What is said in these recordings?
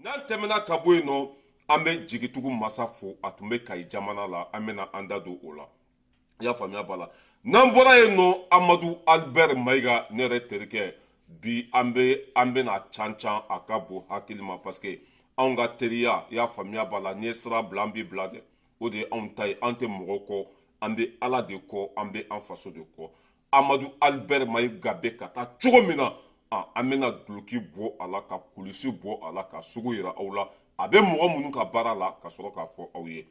N'an tɛmɛna ka bɔ yen nɔ, an bɛ jigitugu masa fo. A tun bɛ Kayi jamana la, an bɛna an da don o la. I y'a faamuya b'a la. N'an bɔra yen nɔ, Amadu Albert Mayiga, ne yɛrɛ terikɛ, bi an bɛ an bɛna can can a ka bon hakili ma, parce que anw ka teriya, i y'a faamuya b'a la, n'i ye sira bila, an b'i bila dɛ. O de ye anw ta ye. An tɛ mɔgɔ kɔ, an bɛ Ala de kɔ, an bɛ an faso de kɔ. Amadu Albert Mayiga bɛ ka taa cogo min na, an bɛna duloki bɔ a la, ka kulusi bɔ a la, ka sugu yira aw la, a bɛ mɔgɔ minnu ka baara la, ka sɔrɔ k'a fɔ aw ye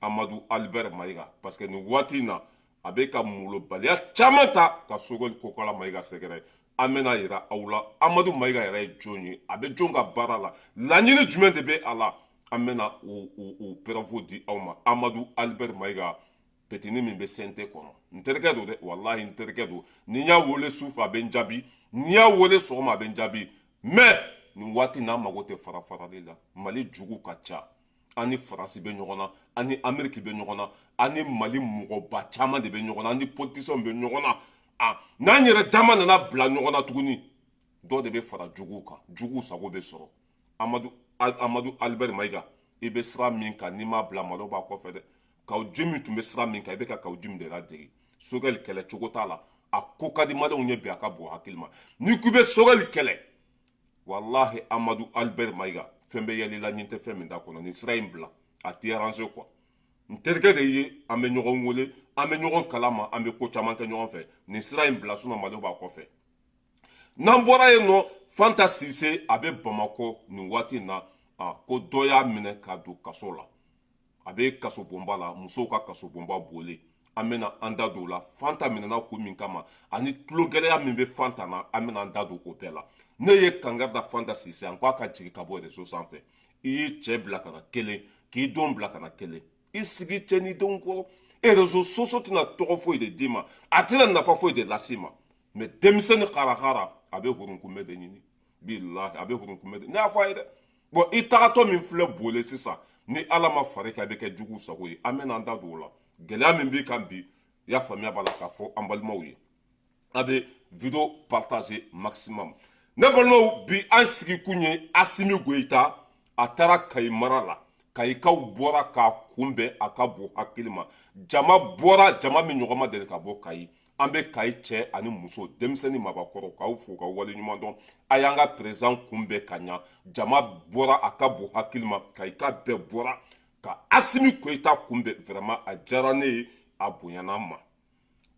Amadu Albert Mayiga, parce que nin waati in na, a bɛ ka molobaliya caman ta ka Sogɛli Kokala Mayiga sɛgɛrɛ. An bɛna yira aw la Amadu Mayiga yɛrɛ ye jɔn ye, a bɛ jɔn ka baara la, laɲini jumɛn de bɛ a la. An bɛna o preuve di aw ma. Amadu Albert Mayiga, petini min bɛ CNT kɔnɔ, n terikɛ don dɛ, walahi n terikɛ don. Ni n y'a wele su fɛ, a bɛ n jaabi. N'i y'a wele sɔgɔma, a bɛ n jaabi. Mais nin waati n'an mago tɛ fara farali la. Mali jugu ka ca. An ni Faransi bɛ ɲɔgɔn na, an ni Ameriki bɛ ɲɔgɔn na, an ni Mali mɔgɔba caman de bɛ ɲɔgɔn na, an ni politicienw bɛ ɲɔgɔn na. A n'an yɛrɛ dama nana bila ɲɔgɔn na tuguni, dɔ de bɛ fara juguw kan, juguw sago bɛ sɔrɔ. Amadu Albert Mayiga, i bɛ sira min kan, n'i m'a bila, malo b'a kɔfɛ dɛ. Kaw Jimi tun bɛ sira min kan, i bɛ ka Kaw Jimi de ladege. Sogɛli kɛlɛ cogo t'a la, a ko ka di maliyɛnw ye bi, a ka bon hakili ma. N'i ko i bɛ Sogɛli kɛlɛ, walahi Amadu Albert Mayiga, fɛn bɛ yɛlɛ la, nin tɛ fɛn min da kɔnɔ. Nin sira in bila, a t'i arranger quoi. N terikɛ de ye, an bɛ ɲɔgɔn wele, an bɛ ɲɔgɔn kalama, an bɛ ko caman kɛ ɲɔgɔn fɛ. Nin sira in bila, sinon malo b'a kɔfɛ. N'an bɔra yen nɔ, Fanta Sise, a bɛ Bamakɔ nin waati in na, ko dɔ y'a minɛ ka don kaso la. A bɛ kasobonba la, musow ka kasobonba boli. An bɛna an da don o la, Fanta minɛna ko min kama ani tulogɛlɛya min bɛ Fanta na, an bɛna an da don o bɛɛ la. Ne ye kangari da Fanta Sise, an ko a ka jigin ka bɔ réseau sanfɛ. I y'i cɛ bila ka na kelen, k'i denw bila ka na kelen, i sigi cɛ ni denw kɔrɔ. Réseau sociaux tɛna tɔgɔ foyi de d'i ma, a tɛna nafa foyi de las'i ma. Mais denmisɛnnin karakara, a bɛ hurunkunbɛ de ɲini. Bilahi, a bɛ hurunkunbɛ de. Ne y'a fɔ a ye dɛ. Bon, i tagatɔ min filɛ bole sisan, ni Ala ma fari kan, i bɛ kɛ jugu sago ye. An bɛna an da don o la, gɛlɛya min b'i kan bi. I y'a faamuya b'a la k'a fɔ an balimaw ye, a bɛ vidéo partager maximum. Ne balimaw, bi an sigi kun ye Asimi Goyita. A taara Kayi mara la, Kayikaw bɔra k'a kunbɛn, a ka bon hakili ma. Jama bɔra, jama min ɲɔgɔn ma deli ka bɔ Kayi. An bɛ Kayi cɛ ani muso, denmisɛnnin, mabakɔrɔ, k'aw fo k'aw waleɲuman dɔn. A y'an ka président kunbɛn ka ɲa. Jama bɔra, a ka bon hakili ma. Kayika bɛɛ bɔra ka Asimi Goyita kunbɛn. Vraiment, a diyara ne ye, a bonyana n ma,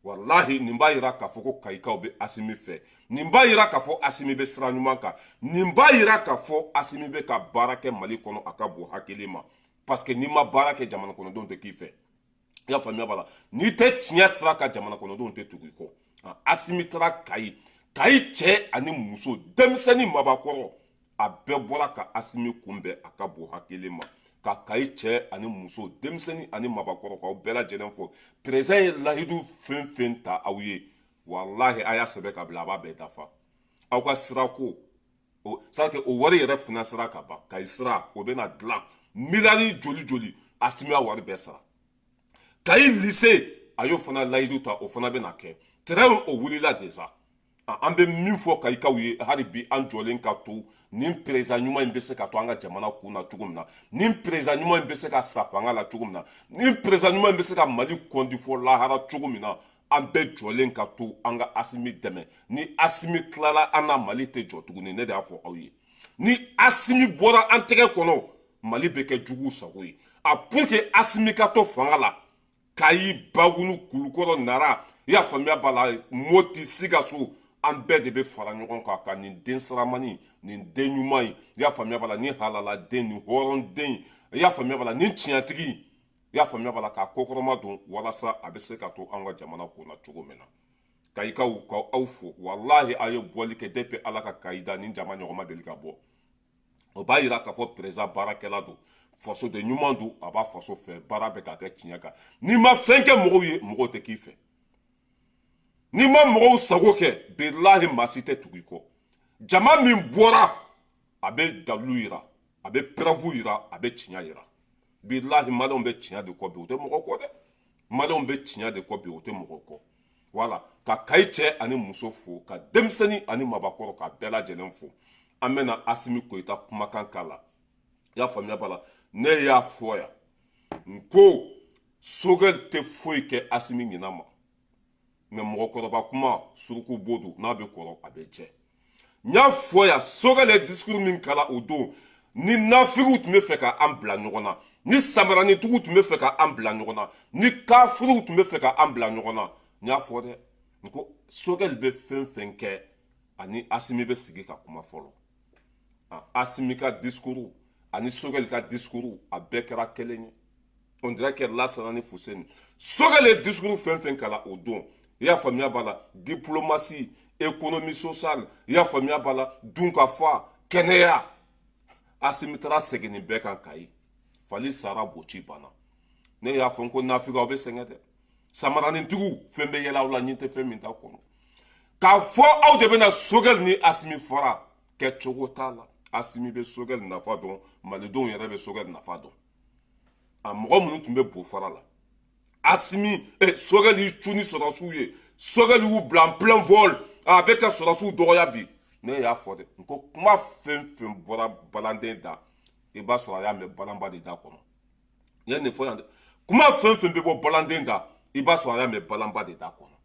walahi. Nin b'a yira k'a fɔ ko Kayikaw bɛ Asimi fɛ. Nin b'a yira k'a fɔ Asimi bɛ sira ɲuman kan. Nin b'a yira k'a fɔ Asimi bɛ ka baara kɛ Mali kɔnɔ, a ka bon hakili ma, parce que n'i ma baara kɛ, jamana kɔnɔdenw tɛ k'i fɛ. I y'a faamuya b'a la. N'i tɛ tiɲɛ sira kan, jamana kɔnɔdenw tɛ tugu i kɔ. Asimi taara Kayi, Kayi cɛ ani muso, denmisɛnnin, mabakɔrɔ, a bɛɛ bɔra ka Asimi kunbɛn, a ka bon hakili ma. Ka Kayi cɛ ani muso, denmisɛnnin ani mabakɔrɔ, k'aw bɛɛ lajɛlen fo. Président ye lahidu fɛn fɛn ta aw ye, walahi, a y'a sɛbɛn ka bila, a b'a bɛɛ dafa. Aw ka sirako o c'est o wari yɛrɛ financera ka ban. Kayi sira, o bɛna dilan miliyari joli joli, Asimi y'a wari bɛɛ sara. Kayi lycée, a y'o fana layidu ta, o fana bɛna kɛ. Train, o wulila déjà. An bɛ min fɔ Kayikaw ye hali bi, an jɔlen ka to nin président ɲuman in bɛ se ka to an ka jamana kun na cogo min na, nin président ɲuman in bɛ se ka sa fanga la cogo min na, nin président ɲuman in bɛ se ka Mali kɔndi fɔ lahara cogo min na, an bɛɛ jɔlen ka to, an ka Asimi dɛmɛ. Ni Asimi tilala an na, Mali tɛ jɔ tuguni. Ne de y'a fɔ aw ye, ni Asimi bɔra an tɛgɛ kɔnɔ, Mali bɛ kɛ jugu sago ye. A pour que Asimi ka to fanga la, Kayi, Bagunu, Kulukɔrɔ, Nara, i y'a faamuya b'a la, Moti, Sikaso, an bɛɛ de bɛ fara ɲɔgɔn kan ka nin den siramani, nin den ɲuman in, i y'a faamuya b'a la, nin halaladen, nin hɔrɔnden, i y'a faamuya b'a la, nin tiɲɛtigi, i y'a faamuya b'a la, k'a kɔkɔrɔma don walasa a bɛ se ka to an ka jamana kunna cogo min na. Kayikaw, ka aw fo, walahi, a ye bɔli kɛ depuis Ala ka Kayi da, nin jama ɲɔgɔn ma deli ka bɔ. O b'a yira k'a fɔ président baarakɛla don, fasoden ɲuman don, a b'a faso fɛ, baara bɛ ka kɛ tiɲɛ kan. N'i ma fɛn kɛ mɔgɔw ye, mɔgɔw tɛ k'i fɛ. N'i ma mɔgɔw sago kɛ, bilahi, maa si tɛ tugu i kɔ. Jama min bɔra, a bɛ dalilu yira, a bɛ preuve yira, a bɛ tiɲɛ yira. Bilahi, maliyɛnw bɛ tiɲɛ de kɔ bi, u tɛ mɔgɔ kɔ dɛ. Maliyɛnw bɛ tiɲɛ de kɔ bi, u tɛ mɔgɔ kɔ. Wala ka Kayi cɛ ani muso fo, ka denmisɛnnin ani mabakɔrɔ, ka bɛɛ lajɛlen fo. An bɛna Asimi Goyita kumakan k'a la. I y'a faamuya b'a la. Ne y'a fɔ yan, n ko Sogɛli tɛ foyi kɛ Asimi ɲina ma, mɛ mɔgɔkɔrɔba kuma suruku bo don, n'a bɛ kɔrɔ a bɛ jɛ. N y'a fɔ yan, Sogɛli ye discours min kalan o don, ni nafigiw tun bɛ fɛ ka an bila ɲɔgɔn na, ni samaranitigiw tun bɛ fɛ ka an bila ɲɔgɔn na, ni kafiriw tun bɛ fɛ ka an bila ɲɔgɔn na, n y'a fɔ dɛ, n ko Sogɛli bɛ fɛn fɛn kɛ, ani Asimi bɛ sigi ka kuma fɔlɔ. Asimi ka discours ani Sogɛli ka discours, a bɛɛ kɛra kelen ye. On dirait que Lasana ni Fuseni. Sogɛli ye discours fɛn fɛn kalan o don, i y'a faamuya b'a la, diplomatie, économie sociale, i y'a faamuya b'a la, dunkafa, kɛnɛya, Asimi taara segin nin bɛɛ kan Kayi. Fali sara, boci banna. Ne y'a fɔ n ko nafigiw, aw bɛ sɛgɛn dɛ. Samaranitigiw, fɛn bɛ yɛlɛ aw la, ɲin tɛ fɛn min t'a kɔnɔ. K'a fɔ aw de bɛna Sogɛli ni Asimi fara, kɛcogo t'a la. Asimi bɛ Sogɛli nafa dɔn, malidenw yɛrɛ bɛ Sogɛli nafa dɔn. A mɔgɔ minnu tun bɛ bo fara la, Asimi Sogɛli y'i cun ni sɔrɔdasiw ye, Sogɛli y'u bila en plein vol, a bɛ ka sɔrɔdasiw dɔgɔya bi. Ne y'a fɔ dɛ, n ko kuma fɛn fɛn bɔra balanden da, i b'a sɔrɔ a y'a mɛn balanba de da kɔnɔ. N ye nin fɔ yan dɛ, kuma fɛn fɛn bɛ bɔ balanden da, i b'a sɔrɔ a y'a mɛn balanba de da kɔnɔ.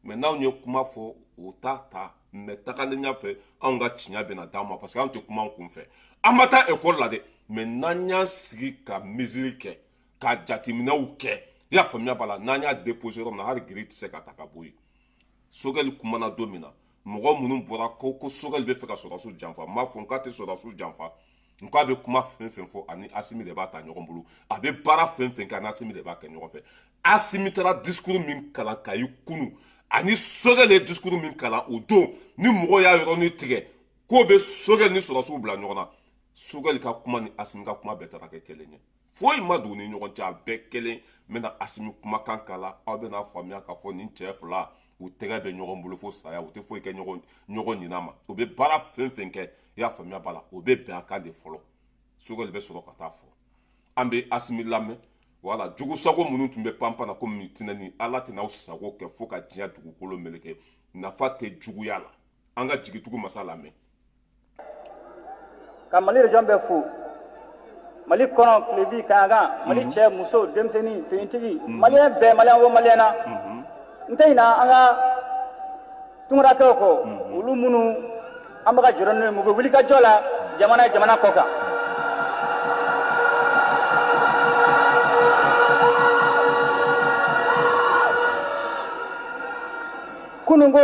Mɛ n'anw ye kuma fɔ, o t'a ta. Mɛ tagalen ɲɛfɛ, anw ka tiɲɛ bɛna d'an ma, parce que anw tɛ kuma an kun fɛ. An ma taa ekɔli la dɛ, mɛ n'an y'an sigi ka mesure kɛ, ka jateminɛw kɛ, i y'a faamuya b'a la, n'an y'a déposer yɔrɔ min na, hali giri tɛ se ka ta ka bɔ yen. Sogɛli kumana don min na, mɔgɔ minnu bɔra ko Sogɛli bɛ fɛ ka sɔrɔdasiw janfa, n b'a fɔ n k'a tɛ sɔrɔdasiw janfa. N k'a bɛ kuma fɛn fɛn fɔ, ani Asimi de b'a ta ɲɔgɔn bolo. A bɛ baara fɛn fɛn kɛ, ani Asimi de b'a kɛ ɲɔgɔn fɛ. Asimi taara discours min kalan Kayi kunu, ani Sogɛli ye discours min kalan o don, ni mɔgɔw y'a yɔrɔnin tigɛ k'o bɛ Sogɛli ni sɔrɔdasiw bila ɲɔgɔn na, Sogɛli ka kuma ni Asimi ka kuma bɛɛ taara kɛ kelen ye. Foyi ma don u ni ɲɔgɔn cɛ, a bɛɛ kelen. N bɛna Asimi kumakan kala, aw bɛna faamuya k'a fɔ nin cɛ fila, u tɛgɛ bɛ ɲɔgɔn bolo fo saya. U tɛ foyi kɛ ɲɔgɔn ɲina ma. U bɛ baara fɛn fɛn kɛ, i y'a faamuya b'a la, o bɛ bɛn a kan de fɔlɔ. Sogɛli bɛ sɔrɔ ka taa fɔ. An bɛ Asimi lamɛn. Wala jugu sago minnu tun bɛ panpan na komi tinɛni, Ala tɛna aw sago kɛ fo ka diɲɛ dugukolo meleke. Nafa tɛ juguya la. An ka jigitugu masa lamɛn. Ka Mali région bɛɛ fo, Mali kɔnɔ, tilebi, kaɲakan, Mali cɛ, muso, denmisɛnnin, tenitigi, maliyɛn bɛɛ, maliyɛn o maliyɛn na. N tɛ ɲina an ka tunkarakɛw kɔ, olu minnu an bɛ ka jɔrɔ n'u ye, u bɛ wuli ka jɔ la jamana jamana kɔ kan. Kunun ko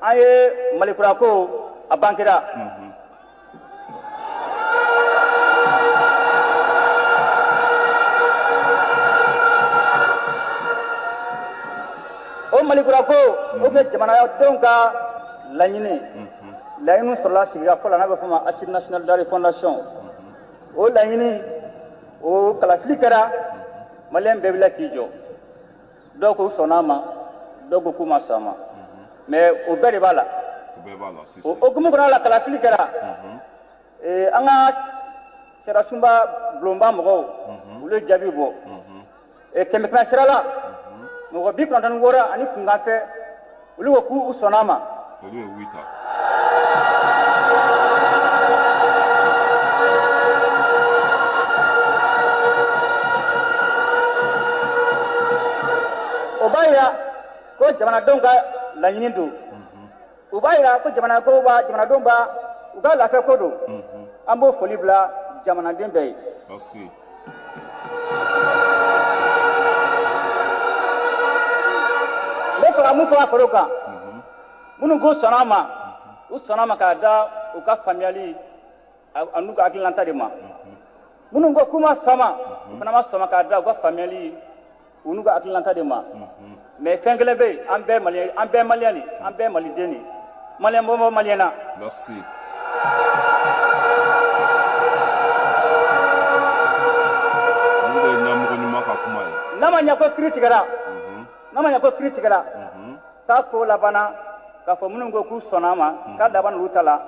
an ye Malikura ko a bankera. O Malikura ko, o tun ye jamanadenw ka laɲini laɲini sɔrɔla sigikafɔ la, n'a bɛ fɔ o ma Assise nationale de la refondation. O laɲini, o kalafili kɛra, maliyɛn bɛɛ wulila k'i jɔ. Dɔw ko u sɔnna a ma, dɔw ko k'u ma sɔn a ma, mais o bɛɛ de b'a la. O hukumu kɔnɔna la, kalafili kɛra. An ka sariyasunba bulonba mɔgɔw, olu ye jaabi bɔ. Kɛmɛ kɛmɛ sira la, mɔgɔ 96 ani kunkanfɛ, olu ko k'u sɔnna a ma. Olu ye oui ta. O b'a yira ko jamanadenw ka laɲini don. O b'a yira ko jamanako b'a jamanadenw b'a u ka lafiya ko don. An b'o foli bila jamanaden bɛɛ ye. Merci. N bɛ fɛ ka mun fɔ a foro kan, minnu ko sɔnna a ma, u sɔnna a ma k'a da u ka faamuyali an'u ka hakilinata de ma. Minnu ko k'u ma sɔn a ma, u fana ma sɔn a ma k'a da u ka faamuyali u n'u ka hakilinata de ma. Mais fɛn kelen bɛ yen, an bɛɛ maliyɛn, an bɛɛ maliyɛn de, an bɛɛ maliden de, maliyɛn bɔ bɔ maliyɛn na. Merci. Nin de ye ɲɛmɔgɔ ɲuman ka kuma ye. N'a ma ɲɛ ko kiiri tigɛra, n'a ma ɲɛ ko kiiri tigɛra, k'a ko labanna k'a fɔ minnu ko k'u sɔnna a ma, k'a laban olu ta la,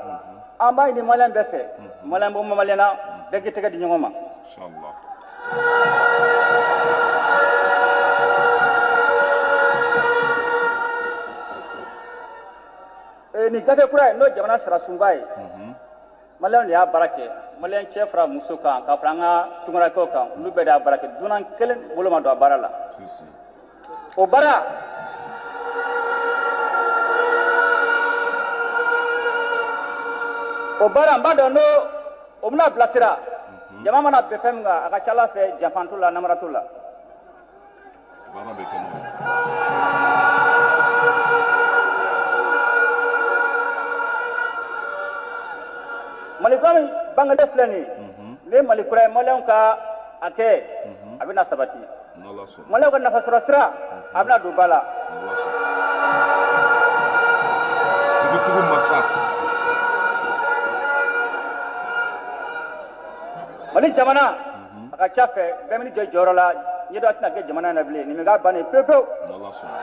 an b'a ɲini maliyɛn bɛɛ fɛ, maliyɛn bɔ maliyɛn na, bɛɛ k'i tɛgɛ di ɲɔgɔn ma. Inshallah. Nin gafe kura ye, n'o jamana sariyasunba ye, maliyɛnw de y'a baara kɛ. Maliyɛn cɛ fara muso kan, ka fara an ka tunkarakɛw kan, olu bɛɛ de y'a baara kɛ. Dunan kelen bolo ma don a baara la. O baara o baara, n b'a dɔn n'o o bɛna bilasira. Jama mana bɛn fɛn min kan, a ka ca Ala fɛ, janfa t'o la, namara t'o la. Baara bɛ kɛ n'o ye. Mali kura min bangelen filɛ nin ye, nin ye Mali kura ye. Maliyɛnw ka hakɛ, a bɛna sabati. N'Ala sɔnna. Maliyɛnw ka nafasɔrɔ sira, a bɛna don ba la. N'Ala sɔnna. Jigitugu masa. Mali jamana, a ka ca fɛ, bɛɛ bɛ jɔ jɔyɔrɔ la. Ɲɛdɔ tɛna kɛ jamana in na bilen. Nin bɛ k'a bannen pewu pewu. N'Ala sɔnna.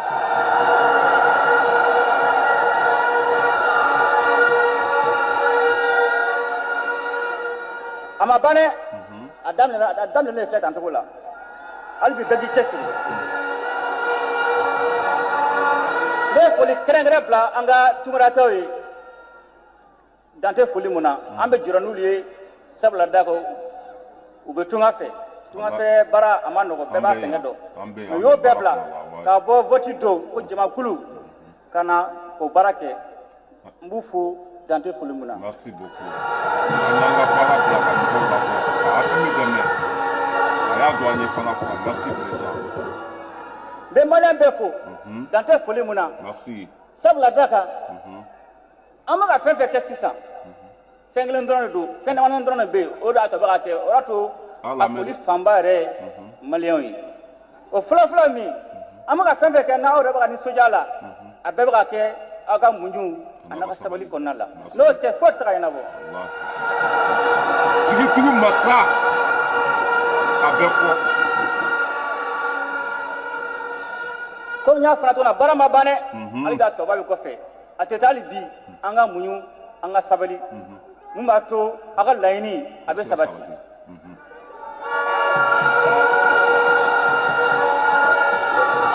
A ma ban dɛ, a daminɛ, a daminɛlen filɛ tan cogo la. Hali bi, bɛɛ k'i cɛsiri. Ne ye foli kɛrɛnkɛrɛn bila an ka tunkarakɛw ye, dan tɛ foli mun na. An bɛ jɔrɔ n'olu ye, sabula da ko u bɛ tunga fɛ. Tunga fɛ baara, a ma nɔgɔ, bɛɛ b'a sɛgɛn dɔn. U y'o bɛɛ bila ka bɔ vote don ko jamakulu ka na o baara kɛ. N b'u fo, dan tɛ foli mun na. Merci beaucoup. An y'an ka baara bila ka mɔgɔw labɔ ka Asimi dɛmɛ. A y'a don an ye fana quoi. Merci président. N bɛ maliyɛn bɛɛ fo, dan tɛ foli mun na. Merci. Sabula da kan, an bɛ ka fɛn fɛn kɛ sisan, fɛn kelen dɔrɔn de don, fɛn damadɔ dɔrɔn de bɛ yen, o de y'a to a bɛ ka kɛ. O y'a to a foli fanba yɛrɛ ye maliyɛnw ye. O fɔlɔfɔlɔ min, an bɛ ka fɛn fɛn kɛ, n'aw yɛrɛ bɛ ka nisɔndiya la, a bɛɛ bɛ ka kɛ aw ka muɲu a n'a ka sabali kɔnɔna la. N'o tɛ, foyi tɛ se ka ɲɛnabɔ. Jigitugu masa, a bɛ fɔ. Komi n y'a fana cogo min na, baara ma ban dɛ, hali bi a tɔba bɛ kɔfɛ. A tɛ taa, hali bi an ka muɲu, an ka sabali, mun b'a to aw ka laɲini a bɛ sabati.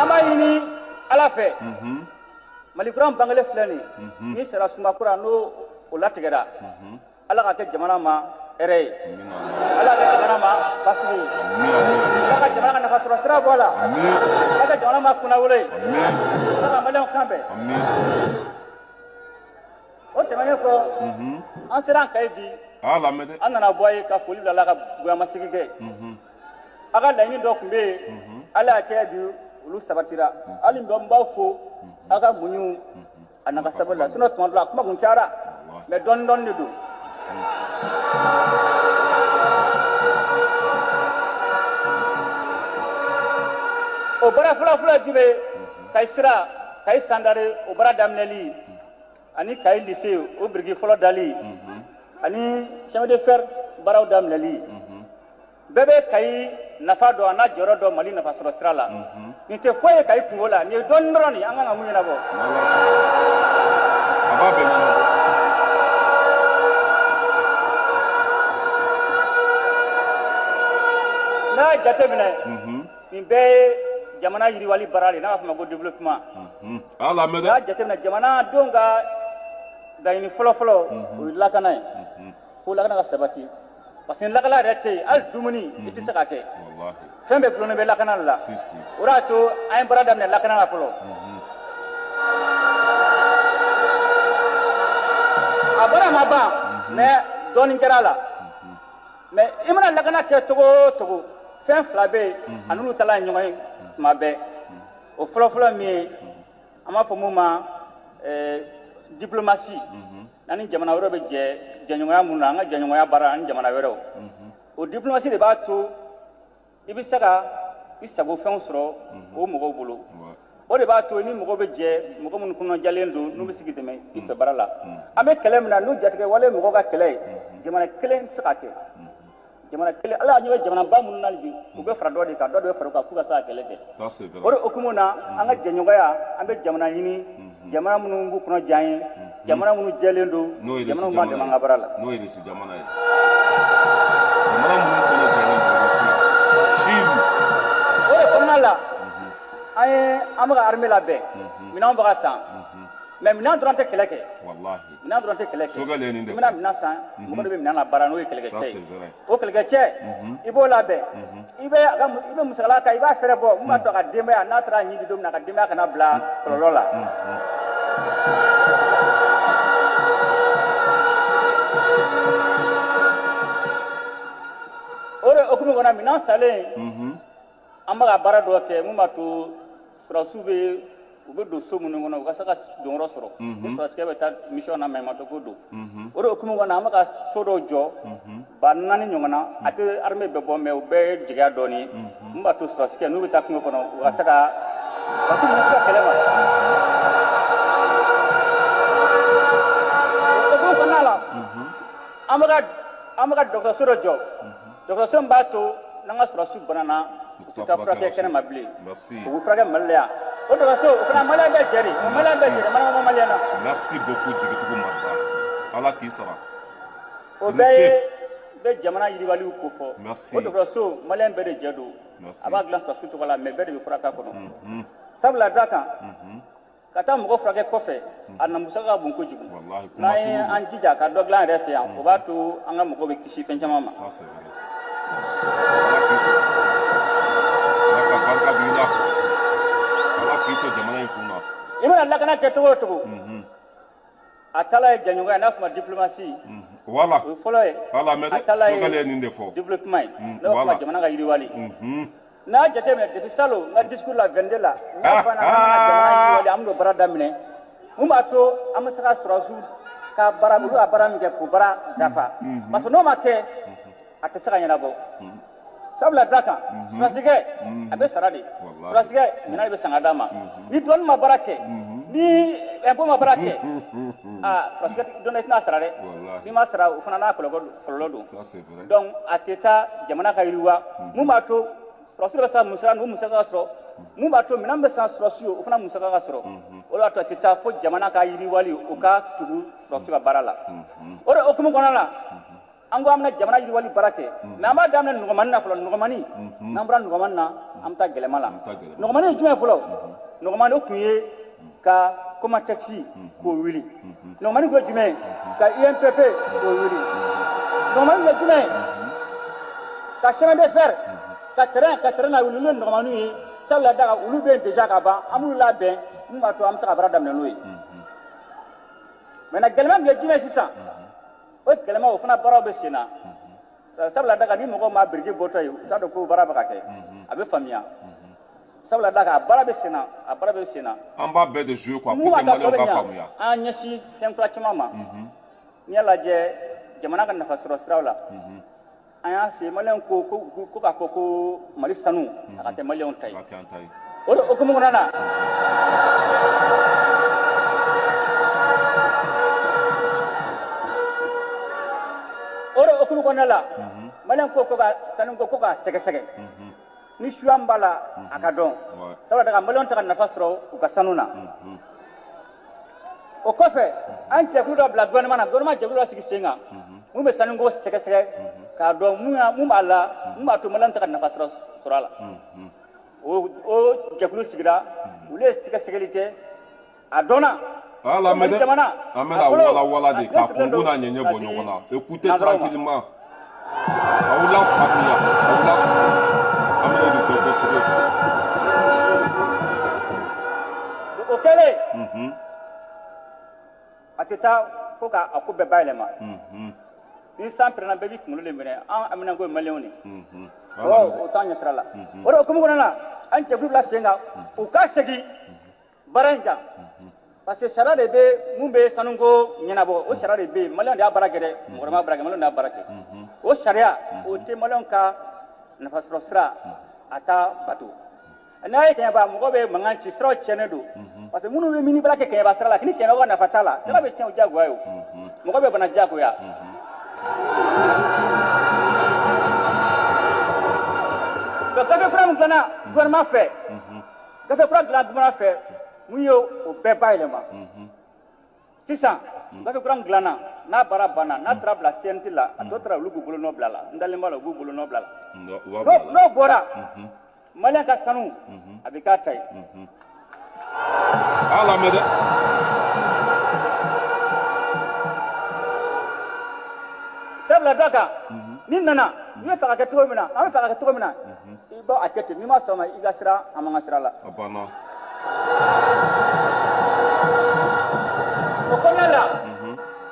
An b'a ɲini Ala fɛ, Mali kura min bangelen filɛ nin ye, ni sariya sunba kura n'o o latigɛra, Ala ka kɛ jamana ma hɛrɛ ye, Ala ka kɛ jamana ma basigi ye, Ala ka jamana ka nafasɔrɔ sira bɔ a la, Ala ka jamana ma kunnawolo ye, Ala ka maliyɛnw kan bɛn. O tɛmɛnen kɔ, an sera an Kayi bi. An nana bɔ ye ka foli bila la, ka bonyamasegin kɛ. A ka laɲini dɔ tun bɛ yen, Ala y'a kɛ bi olu sabatira. Hali bi n b'aw fo aw ka muɲu a n'a ka sabali la. Sinon tuma dɔ la, a kuma kun cayara, mais dɔɔni dɔɔni de don. O baara fɔlɔ-fɔlɔ ye jumɛn ye? Kayi sira, Kayi Sandare, o baara daminɛli, ani Kayi lycée, o biriki fɔlɔ dali, ani chemin de fer baaraw daminɛli. Bɛɛ bɛ Kayi nafa dɔn, a n'a jɔyɔrɔ dɔn Mali nafa sɔrɔ sira la. Nin tɛ foyi ye Kayi kungo la. Nin ye dɔɔni dɔrɔn de ye. An kan ka mun ɲɛnabɔ? A b'a bɛɛ ɲɛnabɔ. N'a y'a jateminɛ, nin bɛɛ ye jamana yiriwali baara de ye, n'a b'a fɔ ma ko développement. A lamɛn dɛ. N'a y'a jateminɛ, jamanadenw ka laɲini fɔlɔ-fɔlɔ, o ye lakana ye. Fo lakana ka sabati, parce que lakana yɛrɛ tɛ yen, hali dumuni i tɛ se ka kɛ. Fɛn bɛɛ gulonnen bɛ lakana de la. O de y'a to an ye baara daminɛ lakana la fɔlɔ. A baara ma ban, mais dɔɔnin kɛra a la. Mais i mana lakana kɛ cogo o cogo, fɛn fila bɛ yen, a n'olu taala ɲɔgɔn ye tuma bɛɛ. O fɔlɔfɔlɔ min ye, an b'a fɔ mun ma diplomatie. N'an ni jamana wɛrɛw bɛ jɛ jɛɲɔgɔnya mun na, an ka jɛɲɔgɔnya baara ani jamana wɛrɛw, o diplomatie de b'a to i bɛ se ka i sago fɛnw sɔrɔ o mɔgɔw bolo. O de b'a to ni mɔgɔw bɛ jɛ, mɔgɔ minnu kɔnɔjalen don, n'u bɛ se k'i dɛmɛ i fɛ baara la. An bɛ kɛlɛ min na, n'o jatigɛ wale mɔgɔw ka kɛlɛ ye, jamana kelen tɛ se ka kɛ. Jamana kelen, Ala y'a ɲɛ bɛ jamanaba minnu na bi, u bɛ fara dɔ de kan, dɔ de bɛ fara u kan k'u ka se ka kɛlɛ kɛ. O de hukumu na, an ka jɛɲɔgɔnya, an bɛ jamana ɲini, jamana minnu b'u kɔnɔ diya ye, jamana minnu jɛlen don, jamana minnu b'an dɛmɛ an ka baara la. N'o ye Irisi jamana ye, jamana minnu kɔnɔ jɛlen don, Irisi, Chine. O de kɔnɔna la, an ye an bɛ ka armée labɛn, minɛnw bɛ ka san. Mais minɛn dɔrɔn tɛ kɛlɛ kɛ. Walahi. Minɛn dɔrɔn tɛ kɛlɛ kɛ. Sogɛl ye nin de I bɛna fɔ. minɛn san, mɔgɔ de bɛ minɛn labaara n'o ye Ça kɛlɛkɛcɛ c'est ye. vrai. O kɛlɛkɛcɛ, i b'o labɛn, i bɛ a ka i bɛ musakala ta, i b'a fɛɛrɛ bɔ mun b'a to a ka denbaya, n'a taara ɲin di don min na, a ka denbaya kana bila kɔlɔlɔ la. O de hukumu kɔnɔ, minɛn salen, an bɛ ka baara dɔ kɛ mun b'a to sɔrɔdasiw bɛ, u bɛ don so minnu kɔnɔ, u ka se ka donyɔrɔ sɔrɔ ni sɔrɔdasikɛ bɛ taa mission na, maɲumantɔ ko don. O de hukumu kɔnɔ, an bɛ ka so dɔw jɔ 4000 ɲɔgɔn na. A tɛ armée bɛɛ bɔ, mais o bɛɛ ye jigiya dɔɔni ye mun b'a to sɔrɔdasikɛ n'u bɛ taa kungo kɔnɔ, u ka se ka sɔrɔdasiw bɛ se ka kɛlɛ ma. O hukumu kɔnɔna la, an bɛ ka dɔgɔtɔrɔso dɔ jɔ, dɔgɔtɔrɔso min b'a to n'an ka sɔrɔdasiw banana, u tɛ taa furakɛ kɛnɛ ma bilen. Merci. U bɛ furakɛ Mali la yan. O dɔgɔtɔrɔso, o fana maliyɛn bɛɛ jɛ de, o maliyɛn bɛɛ jɛ de, maliyɛn ma maliyɛn na. Merci beaucoup, Jigitugu Masa. Ala k'i sara. O I ni bɛɛ ce. ye bɛ jamana yiriwaliw ko fɔ. Merci. O dɔgɔtɔrɔso, maliyɛn bɛɛ de jɛ don. Merci. A b'a dilan sɔrɔdasiw tɔgɔ la, mais bɛɛ de bɛ furakɛ a kɔnɔ, sabula da kan ka taa mɔgɔ furakɛ kɔfɛ, a na musaka ka bon kojugu. Wallahi, N'an kuma ye sugu don. an jija ka dɔ dilan an yɛrɛ fɛ yan, o b'a to an ka mɔgɔw bɛ kisi fɛn caman ma. Ça c'est vrai. Ala k'i sara. Ala ka barika don i la. Ala k'i to jamana in kun na. I mana lakana kɛ cogo o cogo, a taala ye jɛɲɔgɔnya ye, n'a fɔ ma diplomatie. Voilà. O ye fɔlɔ ye. Voilà, mais A taala Sogɛl ye nin de fɔ. développement ye, n'a b'a fɔ ma voilà. jamana ka yiriwali. N'a y'a jateminɛ, depuis salon n ka discours la 22 la, n y'a fɔ a ɲɛna k'an bɛna jamana yiriwali, an bɛn'o baara daminɛ mun b'a to an bɛ se ka sɔrɔdasiw ka baara, olu ka baara min kɛ, k'o baara dafa, parce que n'o ma kɛ, a tɛ se ka ɲɛnabɔ, sabula da kan sɔrɔdasikɛ a bɛ sara de. Wallahi. Sɔrɔdasikɛ, minɛn de bɛ san ka d'a ma. Ni dɔɔni ma baara kɛ, ni impôt ma baara kɛ, aa, sɔrɔdasikɛ dɔn i tɛna sara dɛ. Wallahi. N'i ma sara, o fana n'a kɔlɔlɔ don. Ça c'est vrai. Donc a tɛ taa jamana ka yiriwa mun b'a to sɔrɔdasiw bɛ se ka musaka, o musaka ka sɔrɔ, mun b'a to minɛn bɛ san sɔrɔdasiw ye, o fana musaka ka sɔrɔ. O de b'a to a tɛ taa fo jamana ka yiriwali, o ka tugu sɔrɔdasiw ka baara la. O de hukumu kɔnɔna la, an ko an bɛna jamana yiriwali baara kɛ, mais an b'a daminɛ nɔgɔmani na fɔlɔ. Nɔgɔmani, n'an bɔra nɔgɔmani na, an bɛ taa gɛlɛma la. bɛ taa gɛlɛma. Nɔgɔmani ye jumɛn ye fɔlɔ? Nɔgɔmani, o kun ye ka Comatex k'o wuli. Nɔgɔmani kun ye jumɛn ye? Ka UMPP k'o wuli. Nɔgɔmani kun ye jumɛn ye? Ka chemin de fer, ka train na wuli. Olu ye nɔgɔmaniw ye, sabula da kan olu bɛ yen déjà ka ban, an b'olu labɛn mun b'a to an bɛ se ka baara daminɛ n'o ye. Maintenant, gɛlɛma min ye jumɛn ye sisan? O gɛlɛma, o fana baaraw bɛ sen na, sabula da kan ni mɔgɔw ma biriki bɔtɔ ye, u t'a dɔn ko baara bɛ ka kɛ, a bɛ faamuya, sabula da kan a baara bɛ sen na, a baara bɛ sen na. An b'a bɛɛ de jouer quoi Mun pour que b'a to Maliyɛnw a tɔ ka bɛ ɲa, faamuya. An ɲɛsin fɛn kura caman ma. N'i y'a lajɛ jamana ka nafa sɔrɔ siraw la, an y'a se maliyɛnw ko k'a fɔ ko Mali sanu a ka kɛ maliyɛnw ta ye. A ka kɛ an ta ye. O de hukumu kɔnɔna na, o de hukumu kɔnɔna la, maliyɛn ko ka sanu ko k'a sɛgɛsɛgɛ ni suya min b'a la, a ka dɔn, sabula daga maliyɛnw tɛ ka nafa sɔrɔ u ka sanu na. O kɔfɛ, an jɛkulu dɔ bila gouvernement na, gouvernement jɛkulu dɔ sigi sen kan mun bɛ sanuko sɛgɛsɛgɛ k'a dɔn mun b'a la, mun b'a to maliyɛnw tɛ ka nafa sɔrɔ a la. O jɛkulu sigira, olu ye sɛgɛsɛgɛli kɛ, a dɔnna. Voilà, Ko Mali mais jamana, an a bɛna fɔlɔ, wala wala de a k'a sirilen kunkun don n'a ɲɛɲɛ ka bɔ di ɲɔgɔn na. Écoutez nanzaraw ma. tranquillement. K'aw la faamuya, k'aw la sigi. An bɛna o de décortiquer quoi. O kɛlen, a tɛ taa fo k'a ko bɛɛ bayɛlɛma. Ni san pɛrɛnna, bɛɛ b'i kunkolo de minɛ. An aminanko ye maliyɛnw de o t'an ɲɛ sira la. O de hukumu kɔnɔna na, an jɛkulu bila sen kan u ka segin baara in kan, parce que sariya de bɛ mun bɛ sanuko ɲɛnabɔ. O sariya de bɛ yen, maliyɛnw de y'a baara kɛ dɛ, mɔgɔ wɛrɛ m'a baara kɛ, maliyɛnw de y'a baara kɛ. O sariya, o tɛ maliyɛnw ka nafasɔrɔ sira, a t'a bato. N'a ye Kɛɲɛba, mɔgɔ bɛ mankan ci, siraw tiɲɛnen don, parce que minnu bɛ mini baara kɛ Kɛɲɛba sira la, ni Kɛɲɛba ka nafa t'a la, sira bɛ tiɲɛ o diyagoya ye. O mɔgɔ bɛ bana diyagoya. Donc gafe kura min dilanna gouvernement fɛ, gafe kura dilanna gouvernement fɛ mun ye o bɛɛ bayɛlɛma sisan. Gafe kura min dilanna, n'a baara banna, n'a taara bila CNT la, a tɔ taara, olu b'u bolonɔ bila la. N dalen b'a la, u b'u bolonɔ bila la. U b'a bila la. N'o bɔra, maliyɛn ka sanu a bɛ k'a ta ye. A lamɛn dɛ. Sabula d'a kan n'i nana i bɛ fɛ ka kɛ cogo min na, an bɛ fɛ ka kɛ cogo min na, i b'a kɛ ten. N'i ma sɔn o ma, i ka siran, an b'an ka sira la. A banna. O kɔnɔna la,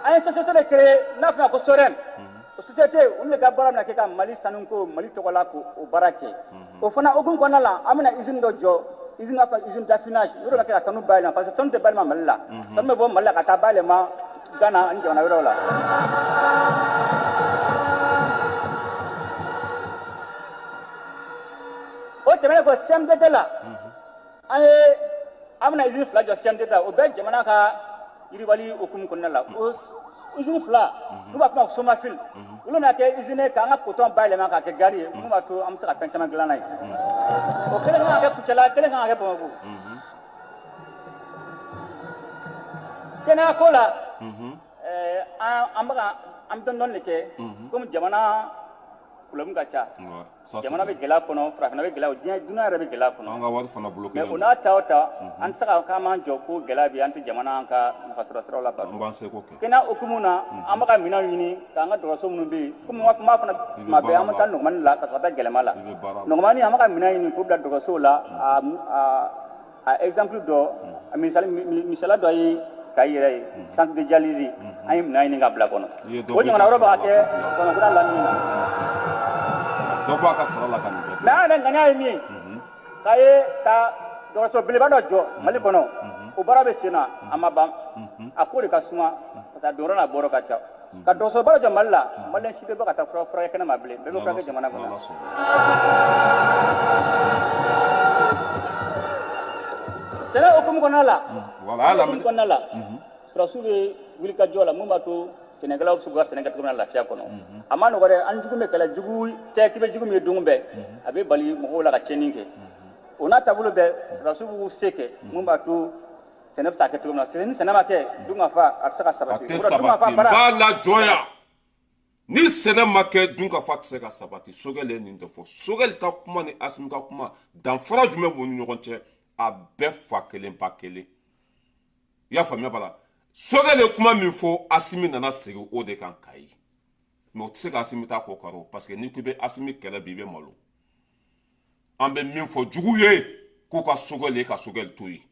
an ye société de créé n'a fɔra ko SOREM. O société, olu de ka baara bɛna kɛ ka Mali sanuko Mali tɔgɔ la, k'o baara kɛ. O fana hukumu kɔnɔna la, an bɛna usine dɔ jɔ, usine b'a fɔ usine d'affinage, yɔrɔ bɛ kɛ ka sanu bayɛlɛma, parce que sanu tɛ bayɛlɛma Mali la. Sanu bɛ bɔ Mali la ka taa bayɛlɛma Ghana ani jamana wɛrɛw la. O tɛmɛnen kɔ, CMDT la, an bɛna usine 2 jɔ CMDT la. O bɛɛ jamana ka yiriwali hukumu kɔnɔna la. O usine 2, n'u b'a fɔ ma ko Somafil, olu bɛna kɛ usine k'an ka coton bayɛlɛma k'a kɛ gari ye, mun b'a to an bɛ se ka fɛn caman dilan n'a ye. O kelen kan ka kɛ Kucala, kelen kan ka kɛ Bamakɔ. Kɛnɛya ko la, an bɛ ka an bɛ dɔɔnin dɔɔnin de kɛ, komi jamana problème ka ca. Jamana bɛ gɛlɛya kɔnɔ, farafinna bɛ gɛlɛya, diɲɛ dunuya yɛrɛ bɛ gɛlɛya kɔnɔ. An ka wari fana bloqué. Mais o n'a ta o ta, an tɛ se ka k'an b'an jɔ ko gɛlɛya bɛ yen, an tɛ jamana an ka nafasɔrɔ siraw la. An b'an seko kɛ. Kɛnɛya hukumu na, an bɛ ka minɛnw ɲini k'an ka dɔgɔtɔrɔso minnu bɛ yen, komi n b'a fana tuma bɛɛ, an bɛ taa nɔgɔmani la ka sɔrɔ ka taa gɛlɛma la. Nɔgɔmani, an bɛ ka minɛn ɲini k'o bila dɔgɔtɔrɔsow la. A exemple dɔ, a misali, misala dɔ ye Kayi yɛrɛ ye, centre de dialyse, an ye minɛn ɲini ka bila kɔnɔ. O ɲɔgɔnna wɛrɛ bɛ ka kɛ Bamakɔ lamini na. Dɔ bɔ a ka sara la ka nin bɛɛ. Mais an yɛrɛ ŋaniya ye min ye, k'a ye ka dɔgɔtɔrɔso belebeleba dɔ jɔ Mali kɔnɔ, o baara bɛ sen na, a ma ban. A ko de ka suma, parce que a donyɔrɔ n'a bɔyɔrɔ ka ca. Ka dɔgɔtɔrɔsoba dɔ jɔ Mali la, maliyɛn si tɛ bɔ ka taa furakɛ kɛnɛ ma bilen, bɛɛ bɛ furakɛ jamana kɔnɔ. Sɛnɛ hukumu kɔnɔna la, hukumu kɔnɔna la, sɔrɔdasiw bɛ wuli ka jɔ la mun b'a to sɛnɛkɛlaw bɛ se k'u ka sɛnɛ kɛ cogo min na lafiya kɔnɔ. A ma nɔgɔ dɛ, an jugu bɛ kɛlɛ jugu tɛ k'i bɛ jugu min ye don bɛɛ, a bɛ bali mɔgɔw la ka tiɲɛni kɛ. O n'a taabolo bɛɛ, sɔrɔdasiw b'u se kɛ mun b'a to sɛnɛ bɛ se ka kɛ cogo min na. Ni sɛnɛ ma kɛ, dunkafa a tɛ se ka sabati. A tɛ sabati, n b'a lajɔ yan. Ni sɛnɛ ma kɛ, dunkafa tɛ se ka sabati. Sogɛli ye nin de fɔ. Sogɛli ka kuma ni Asimi ka kuma, danfara jumɛn b'u ni ɲɔgɔn cɛ? A bɛɛ fa kelen ba kelen. I y'a faamuya b'a la. Sogɛli ye kuma min fɔ, Asimi nana segin o de kan Kayi. Mais o tɛ se ka Asimi ta kɔ karo, parce que n'i ko i bɛ Asimi kɛlɛ bi, i bɛ malo. An bɛ min fɔ jugu ye, k'u ka Sogɛli ye, ka Sogɛli to yen.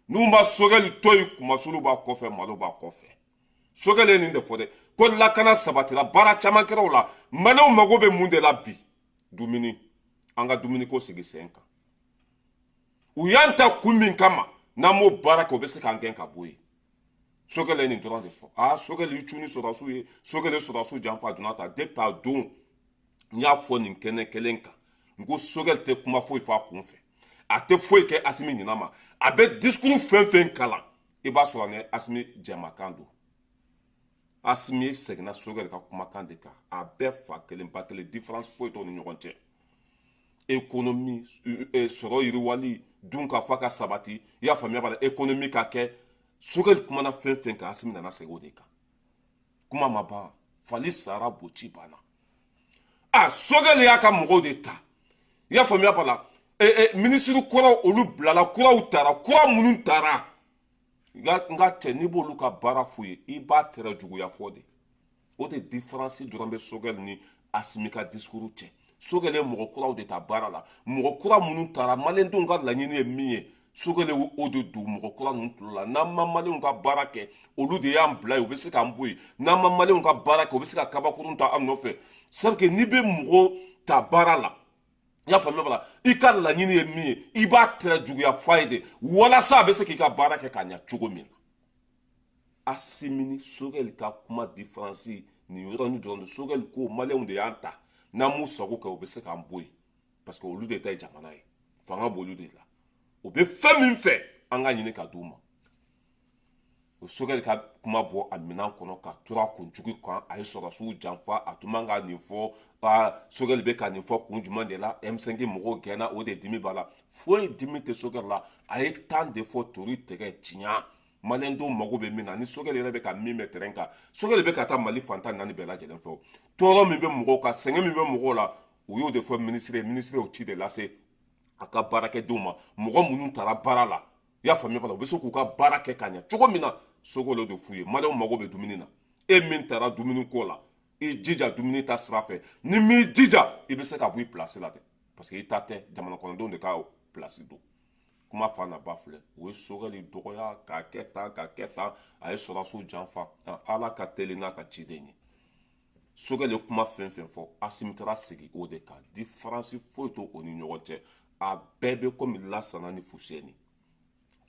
N'u ma Sogɛli to yen, kumasulu b'a kɔfɛ, malo b'a kɔfɛ. Sogɛli ye nin de fɔ dɛ, ko lakana sabatira, baara caman kɛra o la. Maliyɛnw mago bɛ mun de la bi? Dumuni. An ka dumuniko sigi sen kan. U y'an ta kun min kama, n'an m'o baara kɛ, u bɛ se k'an gɛn ka bɔ yen. Sogɛli ye nin dɔrɔn de fɔ. Aa, Sogɛli y'i cun ni sɔrɔdasiw ye, Sogɛli ye sɔrɔdasiw janfa. A donna ta depuis a don, n y'a fɔ nin kɛnɛ kelen kan, n ko Sogɛli tɛ kuma foyi fɔ a kun fɛ, a tɛ foyi kɛ Asimi ɲinɛ ma. A bɛ discours fɛn fɛn kalan, i b'a sɔrɔ ni Asimi jɛmakan don. Asimi seginna Sogɛli ka kumakan de kan. A bɛɛ fa kelen ba kelen, différence foyi t'u ni ɲɔgɔn cɛ. Économie, sɔrɔ yiriwali, dunkafa ka sabati, i y'a faamuya b'a la, économie ka kɛ. Sogɛli kumana fɛn fɛn kan, Asimi nana segin o de kan. Kuma ma ban, fali sara, boci banna. A Sogɛli y'a ka mɔgɔw de ta, i y'a faamuya b'a la. Minisiri kɔrɔw, olu bilala, kuraw tara. Kura minnu tara, n ka cɛ, n'i b'olu ka baara f'u ye, i b'a tɛrɛ juguya fɔ de. O de différence dɔrɔn bɛ Sogɛli ni Asimi ka discours cɛ. Sogɛli ye mɔgɔ kuraw de ta baara la. Mɔgɔ kura minnu taara, maliyɛndenw ka laɲini ye min ye, Sogɛli o de don mɔgɔ kura ninnu tulo la. N'an ma maliyɛnw ka baara kɛ, olu de y'an bila yen, u bɛ se k'an bɔ yen. N'an ma maliyɛnw ka baara kɛ, u bɛ se ka kabakurun ta an nɔfɛ. C'est que n'i bɛ mɔgɔ ta baara la, i y'a faamuya b'a la, i ka laɲini ye min ye, i b'a tɛrɛ juguya f'a ye de, walasa a bɛ se k'i ka baara kɛ ka ɲɛ cogo min na. Asimi ni Sogɛli ka kuma différence nin yɔrɔnin dɔrɔn de. Sogɛli ko maliyɛnw de y'an ta, n'an m'u sago kɛ, u bɛ se k'an bɔ yen, parce que olu de ta ye jamana ye, fanga b'olu de la. U bɛ fɛn min fɛ, an ka ɲini ka d'u ma. O Sogɛli ka kuma bɔ a minɛn kɔnɔ ka tura kunjugu kan. A ye sɔrɔdasiw janfa, a tun man ka nin fɔ. Sogɛli bɛ ka nin fɔ kun jumɛn de la? M5 mɔgɔw gɛnna, o de dimi b'a la. Foyi dimi tɛ Sogɛli la. A ye tan de fɔ, tori tɛgɛ tiɲɛ. Maliyɛndenw mago bɛ min na, ni Sogɛli yɛrɛ bɛ ka min mɛn terrain kan, Sogɛli bɛ ka taa Mali fantan naani bɛɛ lajɛlen fɛ. Tɔɔrɔ min bɛ mɔgɔw kan, sɛgɛn min bɛ mɔgɔw la, u y'o de fɔ minisiri ye. Minisiri y'o ci de lase a ka baarakɛdenw ma, mɔgɔ minnu taara baara la, i y'a faamuya b'a la, u bɛ se k'u ka baara kɛ ka ɲɛ cogo min na. Sogɛli de f'u ye, maliyɛnw mago bɛ dumuni na. E min taara dumuni ko la, I jija dumuni ta sira fɛ. Ni m'i jija, i bɛ se ka bɔ i place la dɛ, parce que i ta tɛ, jamana kɔnɔdenw de ka place don. Kuma fa na ba filɛ, o ye Sogɛli dɔgɔya k'a kɛ tan, k'a kɛ tan, a ye sɔrɔdasiw janfa. Ala ka teli n'a ka ciden ye. Sogɛli ye kuma fɛn fɛn fɔ, Asimi taara sigi o de kan. Différence foyi t'o o ni ɲɔgɔn cɛ. A bɛɛ bɛ komi Lasana ni Fuseni,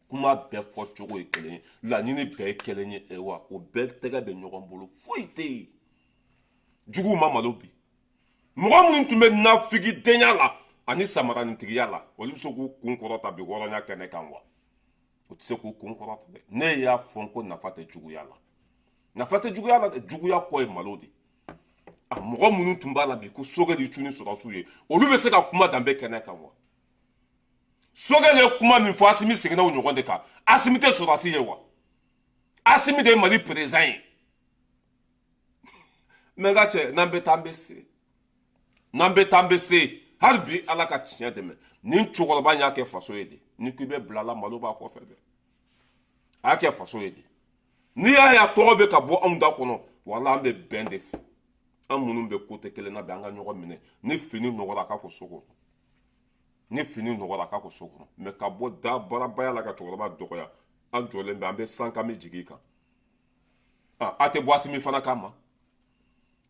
kuma bɛɛ fɔ cogo ye kelen ye, laɲini bɛɛ ye kelen ye wa o bɛɛ tɛgɛ bɛ ɲɔgɔn bolo. Foyi tɛ yen. Juguw ma malo bi. Mɔgɔ minnu tun bɛ nafigidenya la ani samaranitigiya la, olu bɛ se k'u kun kɔrɔta bi hɔrɔnya kɛnɛ kan wa? O tɛ se k'u kun kɔrɔta dɛ. Ne y'a fɔ ko nafa tɛ juguya la, nafa tɛ juguya la dɛ. Juguya kɔ ye malo de. A mɔgɔ minnu tun b'a la bi ko Sogɛli cu ni sɔrɔdasiw ye, olu bɛ se ka kuma danbe kɛnɛ kan wa? Sogɛli ye kuma min fɔ, Asimi seginna o ɲɔgɔn de kan. Asimi tɛ sɔrɔdasi ye wa? Asimi de ye Mali président ye. Mɛ n ka cɛ, n'an bɛ taa, an bɛ se. N'an bɛ taa, an bɛ se. Hali bi, Ala ka tiɲɛ dɛmɛ. Nin cɛkɔrɔba in y'a kɛ faso ye de. Ni ko i bɛ bila la, malo b'a kɔfɛ dɛ. A y'a kɛ faso ye de. N'i y'a ye a tɔgɔ bɛ ka bɔ anw da kɔnɔ, wala an bɛ bɛn de fɛ. An minnu bɛ côté kelen na bi, an ka ɲɔgɔn minɛ. Ni fini nɔgɔra, a ka ko so kɔnɔ. Ni fini nɔgɔra, a ka ko so kɔnɔ. Mɛ ka bɔ da barabaya la ka cɛkɔrɔba dɔgɔya, an jɔlen bɛ, an bɛ san kan bɛ jigin kan. A tɛ bɔ Asimi fana kama.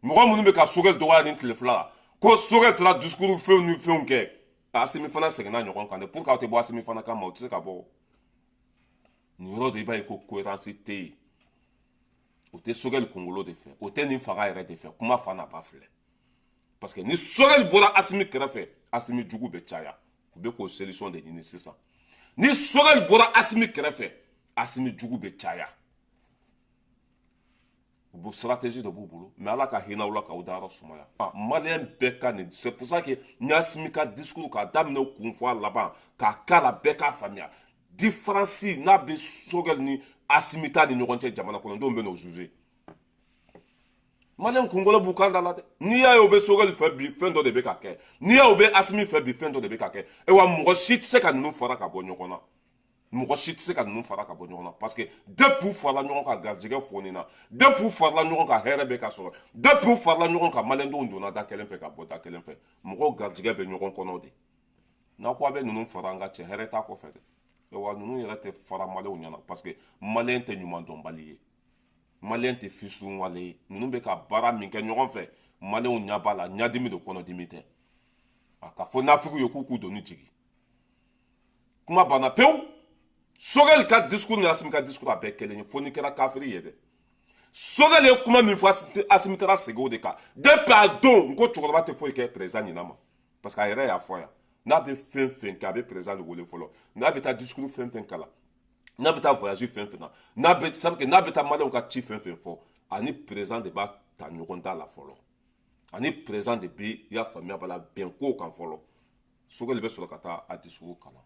Mɔgɔ minnu bɛ ka Sogɛli dɔgɔya nin tile 2 la, ko Sogɛli taara discours fɛnw ni fɛnw kɛ, Asimi fana seginna ɲɔgɔn kan dɛ. Pour que aw tɛ bɔ Asimi fana kama, o tɛ se ka bɔ. Nin yɔrɔ de, i b'a ye ko cohérence tɛ yen. O tɛ Sogɛli kunkolo de fɛ, o tɛ nin fanga yɛrɛ de fɛ. Kuma fa n'a ba filɛ, parce que ni Sogɛli bɔra Asimi kɛrɛfɛ, Asimi jugu bɛ caya. U bɛ k'o solution de ɲini sisan. Ni Sogɛli bɔra Asimi kɛrɛfɛ, Asimi jugu bɛ caya. U b'o stratégie de b'u bolo. Mais Ala ka hinɛ aw la k'aw dayɔrɔ sumaya. Ah, maliyɛn bɛɛ ka nin, c'est pour ça que n y'Asimi ka discours k'a daminɛ kun fɔ a laban k'a k'a la, bɛɛ k'a faamuya. Différence n'a bɛ Sogɛli ni Asimi ta ni ɲɔgɔn cɛ, jamana kɔnɔdenw bɛ n'o juger. Maliyɛn kunkolo b'u kan da la dɛ. N'i y'a ye o bɛ Sogɛli fɛ bi, fɛn dɔ de bɛ ka kɛ. N'i y'a ye o bɛ Asimi fɛ bi, fɛn dɔ de bɛ ka kɛ. Wa mɔgɔ si tɛ se ka ninnu fara ka bɔ ɲɔgɔn na. Mɔgɔ si tɛ se ka ninnu fara ka bɔ ɲɔgɔn na, parce que depuis u farala ɲɔgɔn kan, garijɛgɛ fɔni na. Depuis u farala ɲɔgɔn kan, hɛrɛ bɛ ka sɔrɔ. Depuis u farala ɲɔgɔn kan, maliyɛndenw donna da kelen fɛ ka bɔ da kelen fɛ. Mɔgɔw garijɛgɛ bɛ ɲɔgɔn kɔnɔ de. N'a ko a bɛ ninnu fara, an ka cɛ, hɛrɛ t'a kɔfɛ dɛ. Wa ninnu yɛrɛ tɛ fara maliyɛnw ɲɛna, parce que maliyɛn tɛ ɲuman dɔnbali ye, maliyɛn tɛ fisuruwale ye. Ninnu bɛ ka baara min kɛ ɲɔgɔn fɛ, maliyɛnw ɲɛ b'a la. Ɲadimi de, kɔnɔdimi tɛ. A ka fɔ nafigiw ye k'u k'u doni jigin, kuma banna pewu. Sogɛli ka discours ni Asimi ka discours, a bɛɛ kelen ye, fo n'i kɛra kafiri ye dɛ. Sogɛli ye kuma min fɔ, Asimi taara segin o de kan. Depuis a don, n ko cɛkɔrɔba tɛ foyi kɛ président ɲinan ma, parce que a yɛrɛ y'a fɔ yan, n'a bɛ fɛn fɛn kɛ, a bɛ président de wele fɔlɔ. N'a bɛ taa discours fɛn fɛn kalan, n'a bɛ taa voyage fɛn fɛn na, n'a bɛ sabu n'a bɛ taa maliyɛnw ka ci fɛn fɛn fɔ, ani président de b'a ta ɲɔgɔn da la fɔlɔ. Ani président de bɛ, i y'a faamuya b'a la, bɛn kow kan fɔlɔ. Sogɛli bɛ sɔrɔ ka taa a discours kalan.